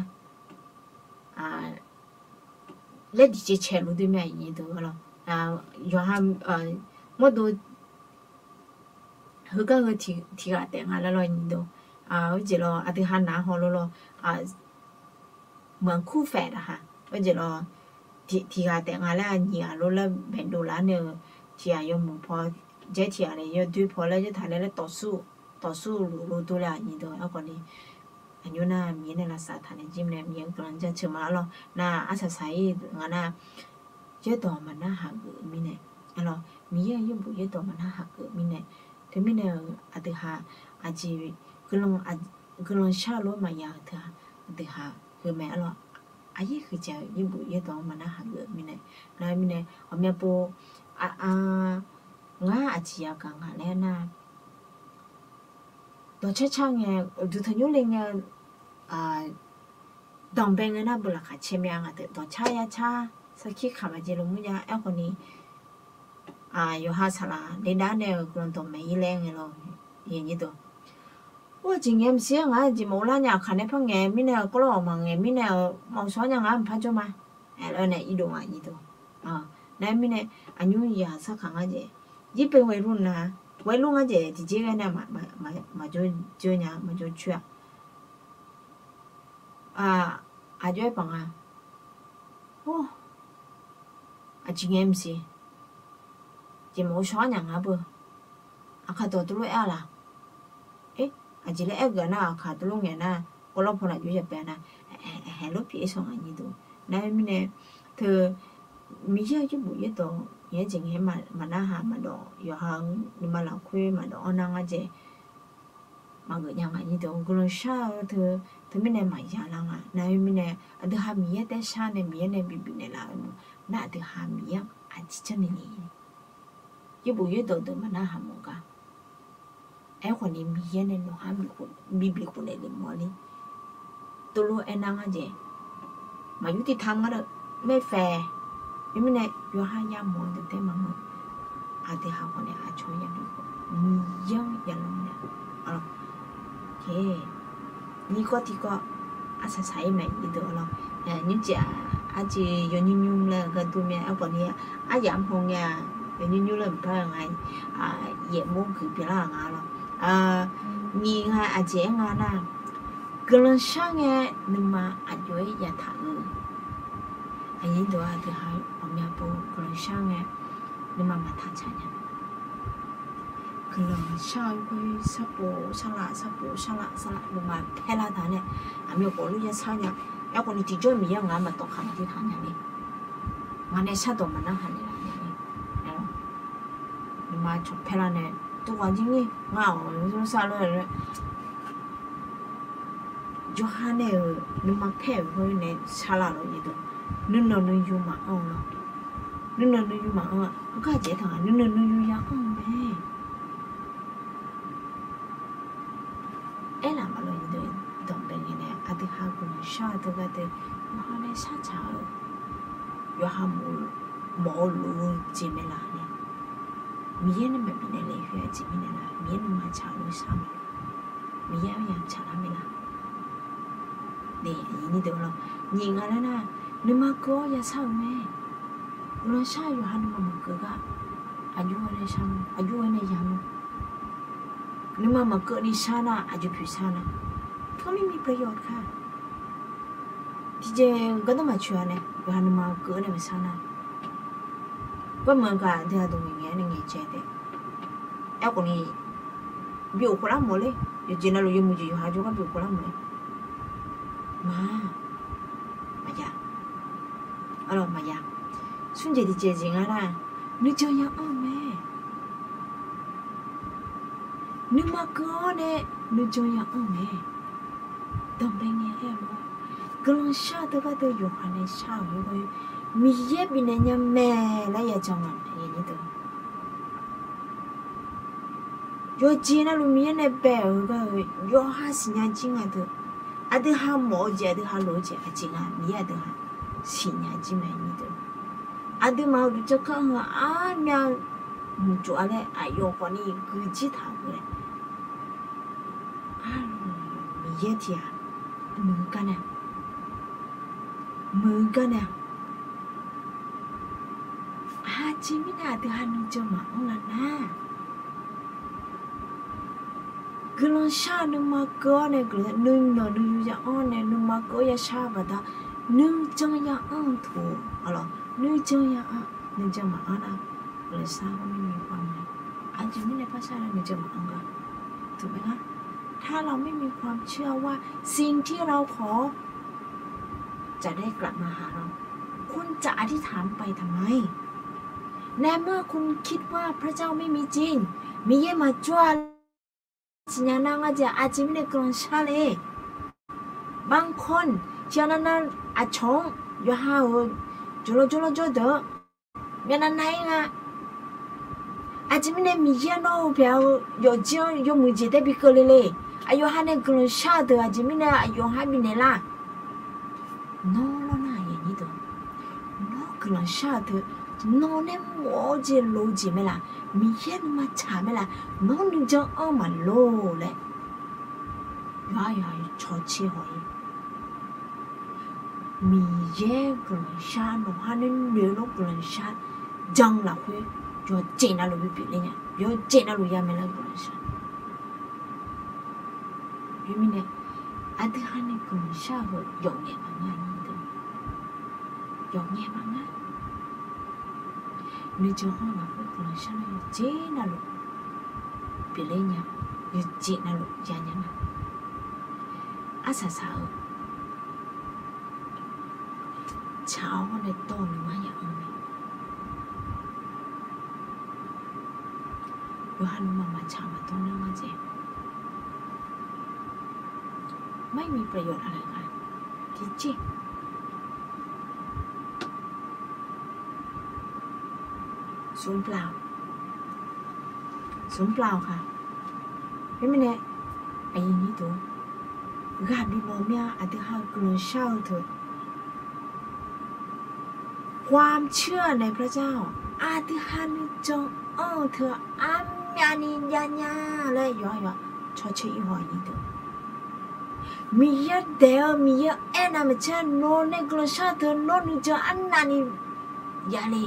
laer diqcae cae luf doer mae nyiq deuq-a lawr. Yawqha mawrdo heugar heu tiq ghaq taef nga laer lawr nyiq deuq. Heujeq lawr aqdui ha naq haw lor lawr, maqkur faef laf ha. Heujeq lawr tiq ghaq taef nga laer nyiq ghaq lor laer baedov laf nae-eu, tiq ghaq yawmuiq paw jaer tiq ghaq nae yawdoer paw laer jaer taq laer laer tawfsur, tawfsur luf lor dov laer-aq nyiq deuq. Aerkhawfni aqnymr nar Miqyaer nae lavsav taq nae jir nae Miqyaer guiqlanq jaceuq ma-a lawr. Nar arsaq saq-ir nga nar, yaerdawq maqnar haq geuf-eu mirnae, a lawr, Miqyaer-euq yaerbof yaerdawq maqnar haq geuf-eu mirnae, teumirnae-euq aqdui ha aqjeq guiqlanq, guiqlanq shar-eu lof maqya-euq teu-aq, aqdui ha heu mae-a lawr. Aqyaer huiqdzaeq-eu yaerbof yaerdawq-anr maqnar haq geuf-eu mirnae, nar-eu mirnae ghawqmya pov, a, ngar aqjeq yagaq nga laer nar, dawqcar car ngae, uqduq tanqnymr le ngae-eu, danqbae ngae nar beu laqkhaq cae mya nga deuq, dawqcar yacar sarkir kaq maqjeq luf mur nya. Aerkhawfni yawqha saqlaq le dav nae-euq guiqlanq dawqmaeq-ir laer ngae lawr. Or, aqjeq ngaeq maqsiq-aer ngaq-anr jeq maqghov lar nya, aqkaq nae par ngaeq mirnae-euq kawvlawr ghawq maqngaeq mirnae-euq maqsawr nya ngar maqpar jawr ma. Aerlawr nae irdov nga nyiq deuq. Nar-eu mirnae aqnymr yaq sarkaq ngar jeq, yir pae ghae lur nar, ghae lur ngar jeq tiqjeq ghae nae maqjawr jawr nya, maqjawr coer-a. Aqjox-aer paq nga. Or, aqjeq ngaeq maqsiq, jeq maqghov shawr-ar nya ngar beu. Aqkaq dawq teulof aer-a laq? Aqjeq laer aer geuf nar, aqkaq teulof ngaeq nar, kawvlawr paw lafjox ya paev nar, aeq, aeq, aeq, lof pyeuf-ir shawr nga nyiq deuq. Nar-eu mirnae teu, Miqyaer-euq yaerbof yaerdawq ngaeq-aer jeq ngaeq-aer maqnar haq maqdawq, yawqha-euq nuima lafkhoer maqdawq-anr nar ngar jeq maqgeuf nya nga nyiq deuq. Guiqlanq shar-eu teu, teumirnae maqya lar nga. Nar-eu mirnae aqdui ha Miqyaer taef shar nae Miqyaer nae bi bifnaeq laf-eu mawf nar, aqdui ha Miqyaer-anr aqjeq janrnaeq le. Yaerbof yaerdawq deuq maqnar haq mawf gar. Aerkhawfni Miqyaer nae nawq-anr bi bifnaeq le mawf-a le. Teulof aernar ngar jeq, maqyur tiq tam ngar deuq, maerfae. Khoermirnae yawqha yamawf-eu deuq taef maqngeur. Aqdui ha khawfnae aqcawq yamawf-eu Miqyaer-anr yalanr nae, nyiq kawv tiq kawv arsaq saq-ir mae nyiq deuq-a lawr. Nymrcif-aq, arjeq yawnymr nymr laer-eu gardur mae. Aerkhawfni aryamq haw ngae-aq, yawnymr nymr laer mqpar-eu nga, yaeqmawr guiq pyeuflar-aq nga lawr. Nyiq nga aqjeq-aer nga nar, guiqlanq shar ngae nuima aqjox-aer yataq-eu. Aqyuif deuq-aq, aqdui ha ghawqmya pov guiqlanq shar ngae nuima maqtaq tsaq nya. Guiqlanq shar-eu khoer sharpov sharlaf sharpov sharlaf sharlaf nuima paerlar taq nae, aqmyan khawf lof yashar nya. Aerkhawfni tiqjawr Miqyaer ngaq-anr maqtawf khaq maqdir taq nya le. Ngaq nae shardawq maqnar haq naeqlaf nya le. Nuima cawq paerlar nae, tov ghaq jir nir ngar-awq, sar lof-aer yawqha nae-euq nuima paer-euq khoer nae sharlaf lawr nyiq deuq. Nuinanq nuiyu maqanr-eu lawr. Nuinanq nuiyu maqanr-a. Heugar aqjeq aertaq nga, nuinanq nuiyu ya anr-eu mae. Aerlaf maqlawr nyiq deuq, danqbae ngae nae aqdui ha guiqlanq shar-eu teugar deuq, yawqha nae shartsaq-eu, yawqha mawf-eu lof-eu jeq mae laf nae, Miqyaer nae maqbifnaeq le khoer aqjeq mirnae laf, Miqyaer nuima tsaq-eu lof shar mae. Miqyaer aryamq tsaqlar mae laf. Nyiq nga laer nar, nuima keuv-awr yashar-euq mae. Guiqlanq shar-eu yawqha nuima maqkeuv gar, aqjox-aer nae shar, aqjox-aer nae ya-eu. Nuima maqkeuvni shar nar, aqjox poeq shar nar, ก็ไม่มีประโยชน์ค่ะ. Tiqjeq-eu gardanr maqtsoeq-a nae, yawqha nuima keuv-eu nae maqsar nar, garmeuq gaq deuq-aq dawq ngaeq ngaeq-aer nae ngaeq cae taef. Aerkhawf ni, byov khof lar mawf ler, yawqjeq navluf yawmuiq jeq yawqha jawrgar byov khof lar mawf ler. Maq, maqya, arlawq maqya. Smr jeq tiqjeq jeq ngar nar, nuijan ya anr-eu mae. Nuima keuv-awr nae nuijan ya anr-eu mae. Danqbae ngae aer-eu lor, guiqlanq shar-eu teu gharduq yawqha nae shar-euq-aer ghae, Miqyaer bifnaeq nya mae laer ya jan nga. Yawqjeq navluf Miqyaer nae bae-euq ghae-eu yawqha siqnya jir nga deuq. Aqdui ha mawf-eu jeq, aqdui ha lof-eu jeq aqjeq nga, Miqyaer aqdui ha siqnya jir mae. Aqduimaf-euq duqcan kanr heu armyav mqcof-a laer aqyawf khawfni guijir taq-euq laer. Arlawq, Miqyaer tiq ghaq muiq-eu gar nae, muiq-eu gar nae, aqjeq mirnae aqdui ha nuijan maqanr la nar, guiqlanq shar-eu nuima keuv-awr nae guiqlanq nuinanq nuiyu ya anr nae nuima keuv-awr ya shar-eu baqda, nuijan ya anr-eu toq, arlawq, nuijan ya anr, nuijan maqanr nar, guiqlanq shar-awr mirmi khav mae. Aqjeq mirnae par shar nae nuijan maqanr gar, ถูกไหมคะ? ถ้าเราไม่มีความเชื่อว่าสิ่งที่เราขอ จะได้กลับมาหาเรา คุณจะอธิษฐานไปทำไม ในเมื่อคุณคิดว่าพระเจ้าไม่มีจริง Miqyaer maqjawr-a siqnya nar ngar jeq aqjeq mirnae guiqlanq shar le. บางคน tiqghaq navnav aqcawq-anr yawqha-euq jawrlawr jawrlawr jawr deuq-anr myavnav nav-ir nga. Aqjeq mirnae Miqyaer nawr-eu pyaeq-eu yawfjir-anr yawmuiq jeq tae bi keuv le le. Aqyawf ha nae guiqlanq shar-eu deuq aqjeq mirnae aqyawf ha bifnaeq lar. Nawr lawr nar, nawr guiqlanq shar-eu deuq, nawr nae mawf-eu jeq loq-eu jeq mae laf, Miqyaer nuima tsaq mae laf, nawr nuijan anr maqlor laer, yawqha yawqha cawtser haw-ir. Miqyaer guiqlanq shar nawq ha nae noeq-eu nawr guiqlanq shar jan lafkhoer yawqjeq navluf bi pyeufler nya, yawqjeq navluf ya mae laer guiqlanq shar. Khoermirnae, aqdui ha nae guiqlanq shar-eu heu yawf ngaeq maqnga-a, yawf ngaeq maqnga. Nuijan anr lafkhoer guiqlanq shar nar yawqjeq navluf pyeufler nya, yawqjeq navluf ya nya nga. Arsaq saq-eu tsaq-awr nae dawr-eu nuima ya anr mae. Yawqha nuima maqtsaq maqdawr nar ngar jeq ไม่มีประโยชน์อะไรค่ะ tiqjeq ศูนย์เปล่า ศูนย์เปล่าค่ะ Khoermirnae, aqyuif nyir deuq, ghaq bimawf mir-a, aqdui ha-eu guiqlanq shar-eu teu ความเชื่อในพระเจ้า aqdui ha nuijan anr-eu teu armyavni jav nya laer yawqha yawqha cawtser ir haw-a nyir deuq, Miqyaer daeq-eu Miqyaer aernav maqtser nawr nae guiqlanq shar-eu teu nawr nuijan arnavni jav le.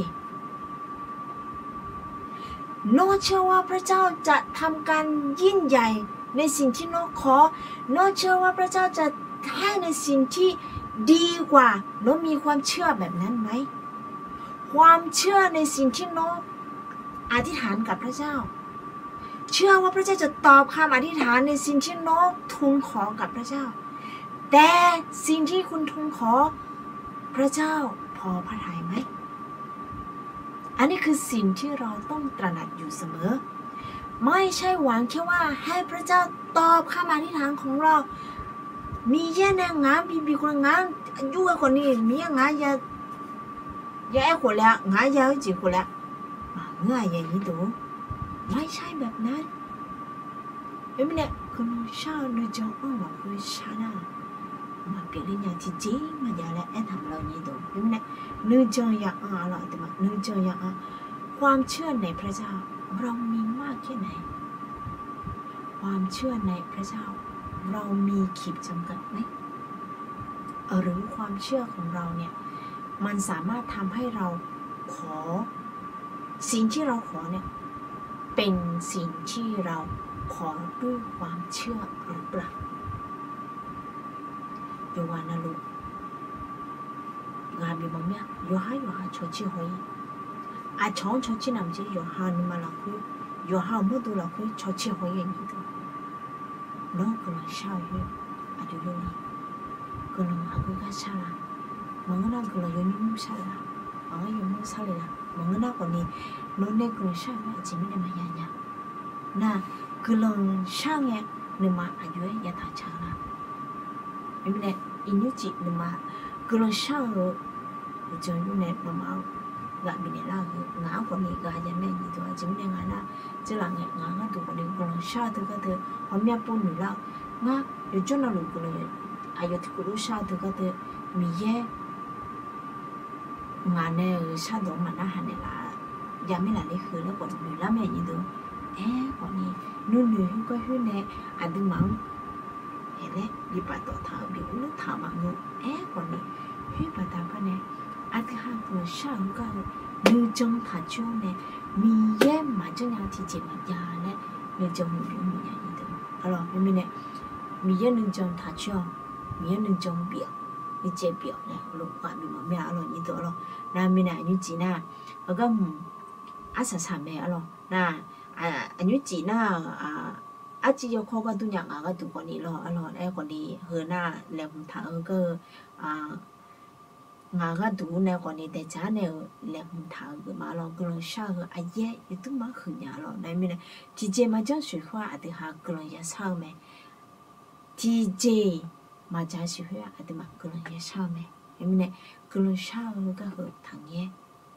นอกเชื่อว่าพระเจ้าจะทำการยิ่งใหญ่ในสิ่งที่น้องขอ นอกเชื่อว่าพระเจ้าจะให้ในสิ่งที่ดีกว่า น้องมีความเชื่อแบบนั้นไหม ความเชื่อในสิ่งที่น้องอธิษฐานกับพระเจ้า เชื่อว่าพระเจ้าจะตอบคำอธิษฐานในสิ่งที่น้องทูลขอกับพระเจ้า แต่สิ่งที่คุณทูลขอ พระเจ้าพอพระทัยไหม อันนี้คือสิ่งที่เราต้องตระหนักอยู่เสมอ ไม่ใช่หวังแค่ว่าให้พระเจ้าตอบคำอธิษฐานของเรา Miqyaer nae ngaq-anr bi bi khawf, ngaq-anr yur-eu khawf ni, Miqyaer ngaq-anr ya, ya aer khof le-a, ngaq-anr ya-eu jeq khof le-a, maqngeur-aq, aqyuif nyir deuq. ไม่ใช่แบบนั้น Khoermirnae, guiqlanq shar-eu nuijan anr lafkhoer shar nar, maqpyeuf ler nya, tiqjeq maqjav laer aertaq maqle-eu nyir deuq. Khoermirnae, nuijan ya anr-a lawq, aqduimaf nuijan ya anr. ความเชื่อในพระเจ้า เรามีมากแค่ไหน ความเชื่อในพระเจ้า เรามีขีดจำกัดไหม หรือความเชื่อของเราเนี่ย มันสามารถทำให้เราขอ สิ่งที่เราขอเนี่ย เป็นสิ่งที่เราขอด้วยความเชื่อหรือเปล่า Yawqghaq navluf ghaq bif mawf mir-a. Yawqha yawqha cawqcir haw-ir. Aqcawq-anr cawqcir navmaqtser yawqha nuima lafkhoer, yawqha-euq mawrdo lafkhoer cawqcir haw-ir-a nyir deuq. Nawr guiqlanq shar-eu khoer aqjox yawr-a. Guiqlanq aqgeu gar shar la? Maqngeur nar guiqlanq yawnymr shar la? Maqngeur yawmyanr shar le la? Maqngeur nar khawfni, nawq nae guiqlanq shar-euq khoer aqjeq mirnae maqya nya. Nar, guiqlanq shar ngae, nuima aqjox-aer yataq taq-eu la? Khoermirnae, iqnymr cif nuima guiqlanq shar-eu uqdzan yur nae nawmaf-anr ghaq bifnaeq lar-eu heu ngaq-anr khawfni ghaq ya mae nyir deuq. Aqjeq mirnae nga nar, tseurlaf ngae ngaq-anr gharduq khawfni guiqlanq shar-eu teu gardeuq ghawqmya pov noeq lar-eu. Ngar yawqjawr navluf guiqlanq aqyawf tiqkawv lof shar-eu teu gardeuq Miqyaer ngaq nae-euq shardawq-anr maqnar haq naeqlaf, ya maerlaf le heu laer khawf noeq lar mae nyir deuq. Aerkhawfni, nuinoeq khoergar khoer nae aqduimaf-anr aerlaer bipaf dawf taq-euq bif uvlanr taq-euq maqngeur. Aerkhawfni, khoer baqda gar nae aqduighaq guiqlanq shar-euq heugar-eu nuijan taq coer-awr nae, Miqyaer maqjanr nya tiqjeq maqjav laer nuijan maqbif-anr bif nya nyir deuq. Arlawq, khoermirnae, Miqyaer nuijan taq coer-awq, Miqyaer nuijan bif-awq, nuijaev bif-awq laer heulof ghaq bif mawf mir-a arlawq nyir deuq arlawq. Nar mirnae aqnymr cif nar, heugar hmq arsaq saq mae arlawq. Nar, aqnymr cif nar, arciv yawkawr gar dur nya ngaq gharduq khawfni lawr arlawq. Aerkhawfni heu nar laeqhmq taq-eu heugar-eu ngaq gharduq nae khawfni daeqdzaq nae-euq laeqhmq taq-euq geufma lawr. Guiqlanq shar-eu heu aqyaer yawdur mar huiq nya lawr. Nar mirnae, tiqjeq maqjanr siqkhoer-aq aqduighaq guiqlanq yashar-eu mae. Tiqjeq maqdzaq siqkhoer-aq aqduimaf guiqlanq yashar-eu mae. Khoermirnae, guiqlanq shar-eu heugar heu taqngaer.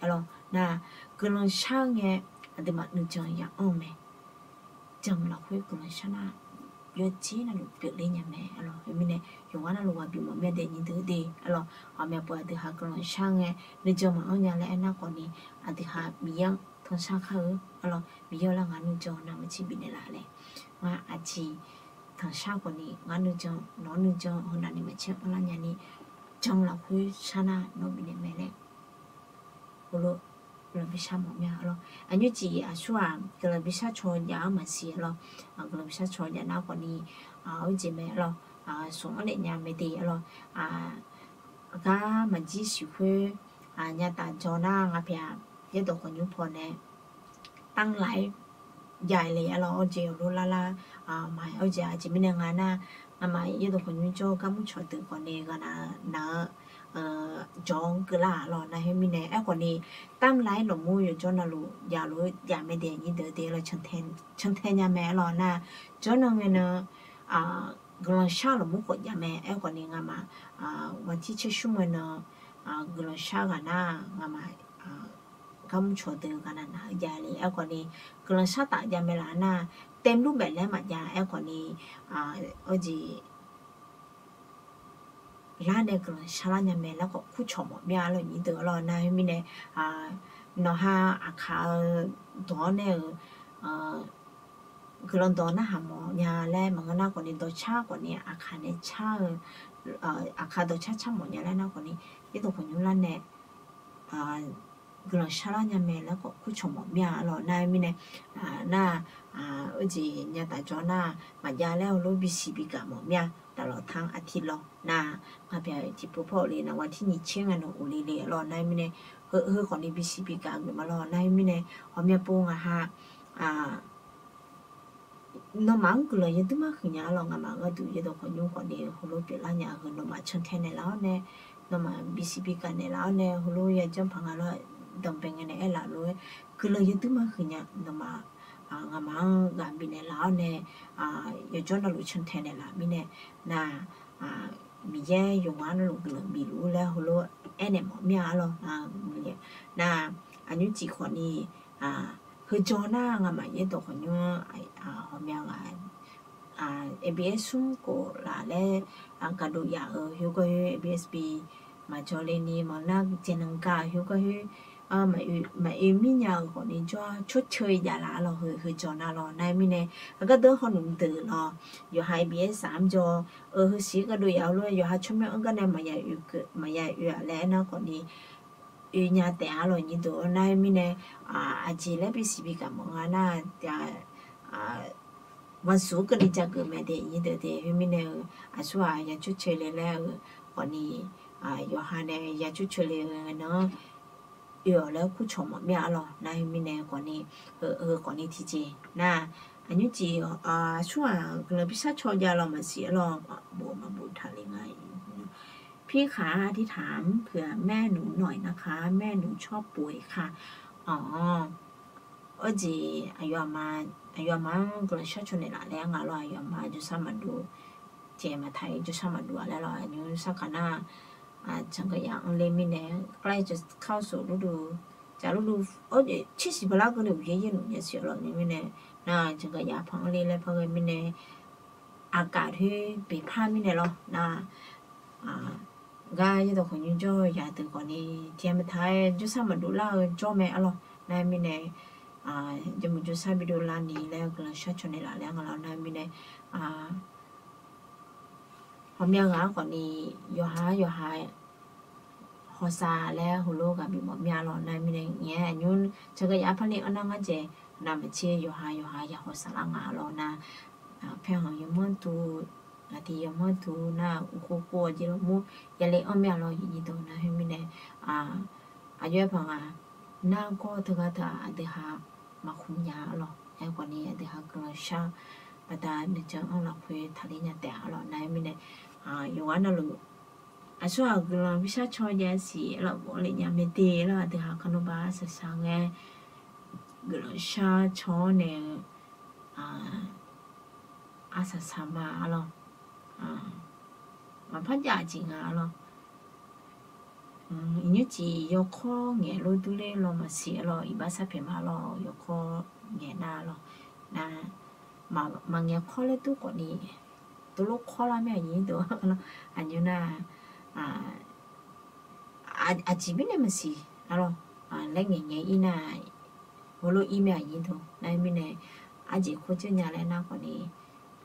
Arlawq, nar, guiqlanq shar-eu ngae aqduimaf nuijan ya anr-eu mae. Jan lafkhoer guiqlanq shar nar, yawqjeq navluf pyeufler nya mae arlawq. Khoermirnae, yawqghaq navluf ghaq bif mawf mir-a daef nyir deuq de arlawq. Ghawqmya pov aqduighaq guiqlanq shar ngae nuijan maqanr nya laer aernar khawfni, aqduighaq Miqyaer-anr tanqshar kar-eu arlawq. Miqyaer-eu lar ngaq nuijan navmaqtser bifnaeq laf laer, ngaq aqjeq tanqshar khawfni ngaq nuijan nawq-anr nuijan heu navni maqtser anrlar nyani, jan lafkhoer shar nar nawr bifnaeq mae laer heulof guiqlanq bishar mawf mir-a arlawq. Aqnymr cif aqsur-aq guiqlanq bishar caw jav-anr maqsiq arlawq. Guiqlanq bishar caw jav nar khawfni, ur jeq mae arlawq. Smq-anr naeq nya mae de arlawq. Gar maqjir siqkhoer, nyataf jawr nar nga pyaeq-aq, yaerdawq khawqnymr paw nae ตั้งไลฟ์ jav le arlawq. Ur jeq heulof lar lar, maq ur jeq aqjeq mirnae nga nar, ngamaf yaerdawq khawqnymr jawr-eu garmr cawqdeuq khawfni ghaq naq naq-eu jawr-anr keuvlar-aq lawq. Nar khoermirnae aerkhawfni, ตั้งไลฟ์ lafmur yawqjawr navluf jav lof-aer jav mae de nyir deuq de lawq, cantae nya mae arlawq. Nar jawr nan ngae nan guiqlanq shar lafmur khawf jav mae. Aerkhawfni ngamaf วันที่ caersmr ngae nan guiqlanq shar ghaq nar ngamaf garmr cawqdeuq ghaq naq naq-eu jav le. Aerkhawfni guiqlanq shar taf jav mae laf nar, เต็มรูปแบบ laer maqjav. Aerkhawfni ur jeq lar nae guiqlanq shar lar nya mae laer khawf kurcawq mawf mir-a lawq nyir deuq arlawq. Nar khoermirnae, nawqha aqkaq-eu dawq-anr nae-euq guiqlanq dawq narhaq mawf nya laer maqngeur nar khawfni dawqcar khawfni aqkaq nae car-eu, aqkaq dawqcar car mawf nya laer nar khawfni yaerdawq khawqnymr lar nae guiqlanq shar lar nya mae laer khawf kurcawq mawf mir-a lawq. Nar khoermirnae, nar, ur jeq nyataf jawr nar maqjav laer heulof bisiq bigaq mawf mir-a. Daqlawq tanr aqtiq lawq nar, nga pyaeq-eu tiqpov pawr-eu le nar วันที่ nyiq tser ngae nan of le le lawq. Nar khoermirnae, heu khawfni bisiq bigaq geufma lawq. Nar khoermirnae, ghawqmya pov ngaq ha nawmaf-anr guiqlanq yawdur mar huiq nya arlawq. Ngamaf gharduq yaerdawq khawqnymr khawfni heulof pyeuflar nya-eu heu nawmaf cantae naeqlaf-awr nae, nawmaf bisiq bigaq naeqlaf-awr nae heulof yajanr paq nga lawr, danqbae ngae nae aerlaf lof-aer guiqlanq yawdur mar huiq nya. Nawmaf ngamaf-anr ghaq bifnaeq laf-awr nae, yawqjawr navluf cantae naeqlaf mirnae, nar, Miqyaer yawqghaq navluf guiqlanq bifluf-ur laer heulof aernaeq mawf mir-a arlawq. Nar, aqnymr cif khawfni, heujaw nar ngamaf yaerdawq khawqnymr ghawqmya ghaq ABS smr khof laf laer gaqdov yaf-euq khoergar khoer ABS bi maqjawr le ni maqnar jeq nan ga-euq khoergar khoer maqoe mir nya-euq khawfni jawr-a ชดเชย jav laf lawq. Heu heujaw nar lawq. Nar khoermirnae, aqgar deuq hawluf deuq lawq, yawqha ABS saq-anr jawr-eu heusiq gaqdov yaf-eu lof-aer yawqha tsawrmyanr-anr gar nae maqya oe-aq laer aernar khawfni oe nya taef-a lawq nyir deuq. Nar khoermirnae, aqjeq laer bisiq bigaq mawf nga nar, maqsuq-eu keuvni jav geuf mae de nyir deuq de. Khoermirnae-eu aqsur-aq ya ชดเชย le laer-eu khawfni yawqha nae ya cur coer le-eu nan-anr oe-awq laer kurcawq mawf mir-a arlawq. Nar heu mirnae khawfni, heu khawfni tiqjeq nar, aqnymr cif aqsurghaq guiqlanq bishar caw jav lawq maqsiq arlawq, maqbof maqbof taqle nga. พี่คะ ที่ถามเผื่อแม่หนูหน่อยนะคะ แม่หนูชอบป่วยค่ะ Awq, arjeq aqyawf aqma-anr guiqlanq shar caw naeqlaf laer nga lawr, aqyawf aqma jawrshar maqdov, tiqjeq maqtaq-ir jawrshar maqdov-a laer lawr, aqnymr sarkaq nar, janqgaq yaf anr le mirnae, kar-eu sofluf, jaqluf, tsersiq bala keuvle uqyaer yaer nmr nya siq-a lawr ni mirnae, nar janqgaq yaf par anr le laer par ghae mirnae, aqkaf toer beqpar mirnae lawr nar, gar yaerdawq khawf nymr jawr-eu yaq deuq khawfni tiqjeq maqtaq-aer jawrshar maqdov lar-eu jawr mae arlawq. Nar mirnae, jawrmuiq jawrshar bidov lar ni laer guiqlanq shar caw naeqlaf laer nga lawr. Nar mirnae, hawqmya ghaq-anr khawfni yawqha yawqha hawsav laer heulof ghaq bimawf mir-a lawr. Nar mirnae ngaeq-aer aqnymr janqgaq yaf par le anr nar ngar dzaeq, navmaqtser yawqha yawqha ya hawsav lar nga lawr nar, paerkhanq yawmanr duq, aqdi yawmanr duq nar, uqkhov khov-awq jeq lawr mur ya le anr mir-a lawr. Nyiq dawq nar heu mirnae, aqjox-aer paq nga, nargawr teugar teu-aq aqdui ha maqkhmq nya arlawq. Aerkhawfni aqdui ha guiqlanq shar-eu baqda nuijan-anr lafkhoer taqler nya taef-a arlawq. Nar mirnae, yawqghaq navluf aqsurghaq guiqlanq bishar caw jav siq arlawq, bawf lef nya mae de arlawq. Aqdui ha kar nawr ba arsaq saq ngae guiqlanq shar caw-awr nae-eu arsaq saq ma arlawq. Maqpar jav jeq nga arlawq. Iqnymr cif yawkawr ngaeq lof durler law maqsiq arlawq, iqbax sharpyaeq ma lawr, yawkawr ngaeq nar lawr. Nar, maqngaeq kawr laer dur khawfni, tov lof kawr lar mae aqnyir deuq. Aqnymr nar, aqjeq mirnae maqsiq arlawq, laer ngaeq ngaeq-ir nar, heulof-ir mae aqnyir deuq. Nar mirnae, arjeq kawr dzeur nya laer nar khawfni,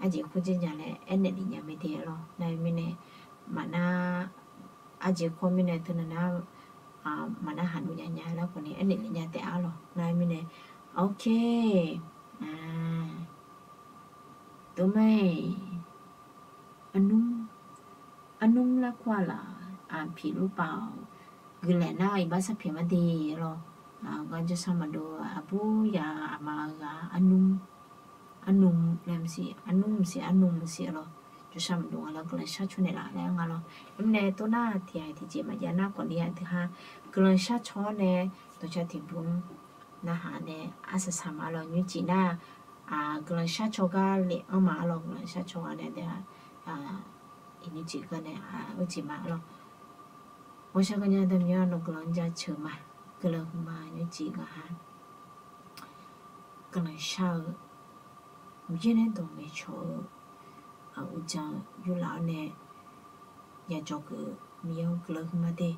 arjeq kawr dzeur nya laer aernaeq lef nya mae de arlawq. Nar mirnae, maqnar, arjeq kawr mirnae teunav nar, maqnar haq nmr nya nya laer khawfni aernaeq lef nya taef arlawq. Nar mirnae, โอเค Dovmar-iq, arnmr, arnmr laer kur-a laf, aqpiq lurpav-awq, guiqlanq nar iqbax sharpyaeq ma de lawr. Gar jawrshar maqdov, aqbur ya aqma-eu ghaq, arnmr, arnmr laer maqsiq, arnmr maqsiq, arnmr maqsiq lawr. Jawrshar maqdov nga lawr, guiqlanq shar caw naeqlaf laer nga lawr. Aernar nar tiq ghaq tiqjeq maqjav nar khawfni aqdui ha guiqlanq shar caw-awr nae dawqca tiqbur-anr narhaq nae arsaq saq ma lawr. Nymrcif nar, guiqlanq shar caw gar lef anr ma lawr, guiqlanq shar caw gar nae dae-a, iqnymrcif gar nae, arjeq ma lawr. Ghawqshaq gaqnya deuq Miqyaer nawq guiqlanq jaceuq ma, guiqlanq huiqma nymrcif ngaq ha guiqlanq shar-eu, Miqyaer nae dawq ngaeqcawq-eu uqdzan yurlaf-awr nae yadzawq geuf-eu Miqyaer-or guiqlanq huiqma de.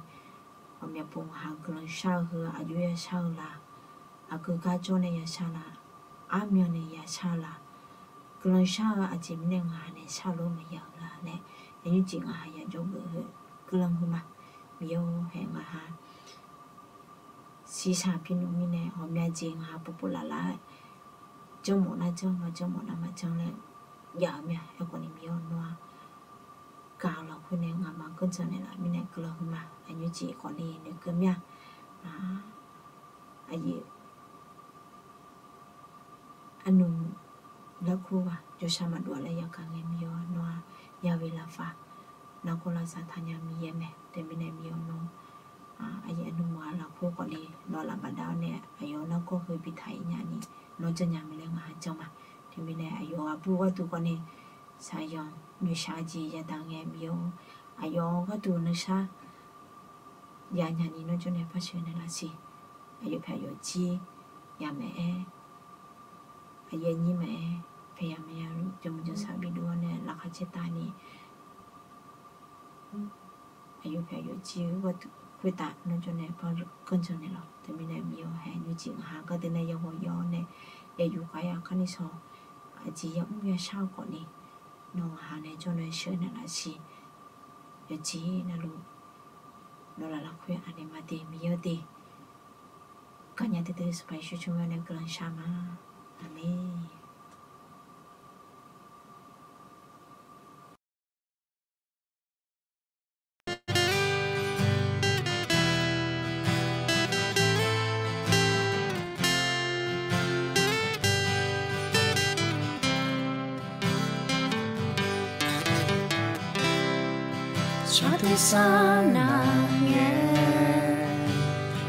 Ghawqmya pov ngaq ha guiqlanq shar-eu heu aqjox yashar-eu la, aqgeu gar jawr nae yashar la, armyan nae yashar la, guiqlanq shar-eu aqjeq mirnae ngaq ha nae shar lof maqya-eu la laer, nymrcif ngaq ha yadzawq geuf-eu guiqlanq huiqma. Miqyaer-or hae ngaq ha shiqshaq pirnmr mirnae ghawqmya jeq ngaq ha povpov laflaf-aer janrmawf nar janr, maqjanr mawf nar maqjanr laer jav-eu mir-a. Aerkhawfni Miqyaer-or nawr-aq gaq-eu lafkhoer nae ngaqma ganrdzaq naeqlaf mirnae guiqlanq huiqma. Aqnymrcif khawfni noeqkeuv mir-a. Aqyuif arnmr laer kur ghaq jawrshar maqdov-a laer yagaq ngae Miqyaer-or nawr-aq yawe lafkhoer nargawr lavsav taqnya Miqyaer mae. Teumirnae Miqyaer-or nawr aqyuif arnmr-aq lafkhoer khawfni nawq laf bafdav-awr nae aqyawf-eu nargawr heu bitaq-ir nya ni nawr janrnya mae laer ngaq ha janr ma. Teumirnae aqyawf aqbur gharduq khawfni shaqyanq noeqshaq-eu jeq yadaq ngae Miqyaer-or, aqyawf gharduq nuisar yanya ni nawr jawr nae par sheuq naeqlaf siq. Aqyawf paeq aqyawf jir yamaqaer, aqyuif aqnyir maqaer, paeq yamaqya luf jawrmuiq jawrsar bidov-awr nae laqkhaq caertavni aqyawf paeq aqyawf jir-eu gharduq khoertav nawr jawr nae par ganrjanq naeqlaf. Teumirnae Miqyaer-or hae nymrcif ngaq ha gardeuv nae yaghawq yaw-awr nae yayuf khav-a kharni shawq aqjeq yamr yashar-eu khawfni nawr ngaq ha nae jawr nae sheuq naeqlaf siq. Yawqjeq navluf nawq laf lafkhoer aqnaeq ma de Miqyaer-or de. Gaqnya duidui Sanqpaq Yeqsur tsawrmyanr nae guiqlanq shar ma. Aqmeq. Shar tersar nav ngae,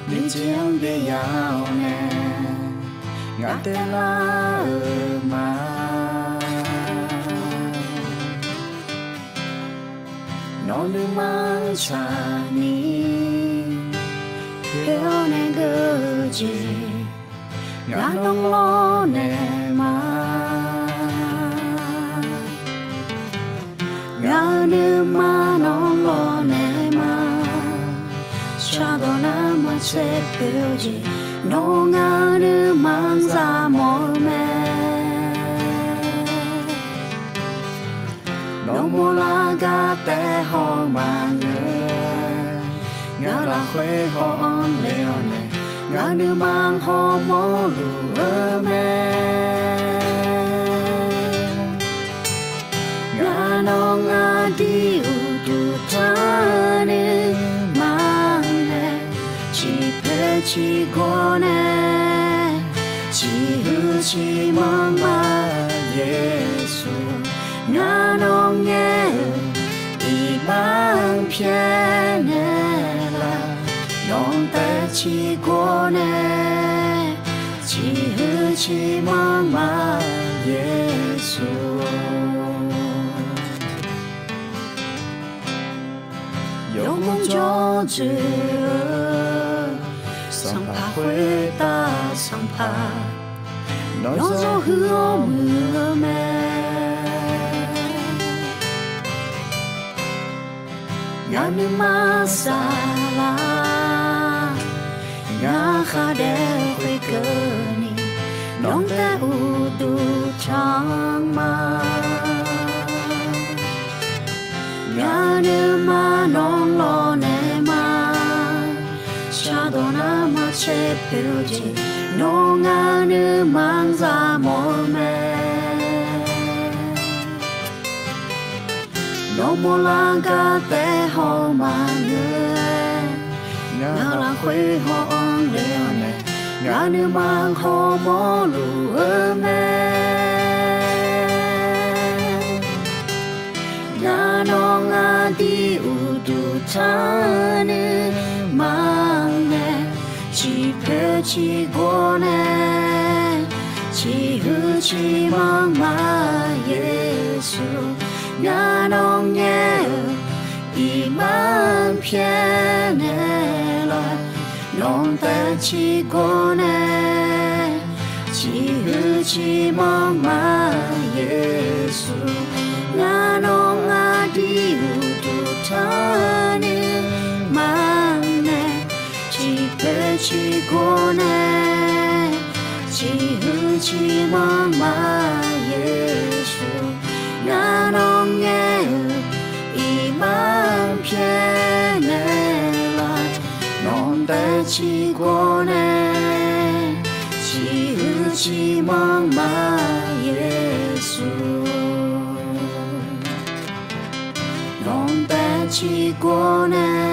nuijeq-anr byav-awr nae, ngaq taev lar-euq ma. Nawq nuima-anr tsaqni, poeq-awr nae geur-eu jeq, ngaq nawr lawrnaeq ma. Ngaq-euq nuima nawr lawrnaeq ma. Shardawq nar maqtser poeq-eu jeq, nawr ngaq-euq nuima-anr za mawf-eu mae. Nawq mawrlar gar taef haw maqngeur, ngaq lafkhoer haw-anr le-awr nae, ngaq nuima hawmawr luf-eu mae. Ngaq nawr ngaq dui uqduq tanr nuima nae, ciqpoeq ciqgawr nae, ciqhuiq ciqmanr ma Yeqsur. Ngaq nawr ngaer-eu iqbax-anr pyaeqnaeq laf, nawq taev ciqgawr nae, ciqhuiq ciqmanr ma Yeqsur. Yawmuiq jawr dzoeq-eu, sanqpaq khoertav sanqpaq, nawr zawr huiq-awr muiq-eu mae. Ngaq nuima saflar, ngaq khar daef khoerkeuvni, nawq taev uqduq tanr ma. Ngaq nuima nawr lawrnaeq ma. Shardawq nar maqtser poeq-eu jeq, nawr ngaq nuima-anr za mawf-eu mae. Nawq mawrlar gar taef haw maqngeur, ngaq lafkhoer haw-anr le-awr nae, ngaq nuima hawmawr luf-eu mae. Ngaq nawr ngaq dui uqduq tanr nuima nae, ciqpoeq ciqgawr nae, ciqhuiq ciqmanr ma Yeqsur. Ngaq nawr ngaer-eu iqbax-anr pyaeqnaeq laf, nawq taev ciqgawr nae, ciqhuiq ciqmanr ma Yeqsur. Ngaq nawr ngaq dui uqduq tanr nuima nae, ciqpoeq ciqgawr nae, ciqhuiq ciqmanr ma Yeqsur. Ngaq nawr ngaer-eu iqbax-anr pyaeqnaeq laf, nawq taev ciqgawr nae, ciqhuiq ciqmanr ma Yeqsur. Nawq taev ciqgawr nae,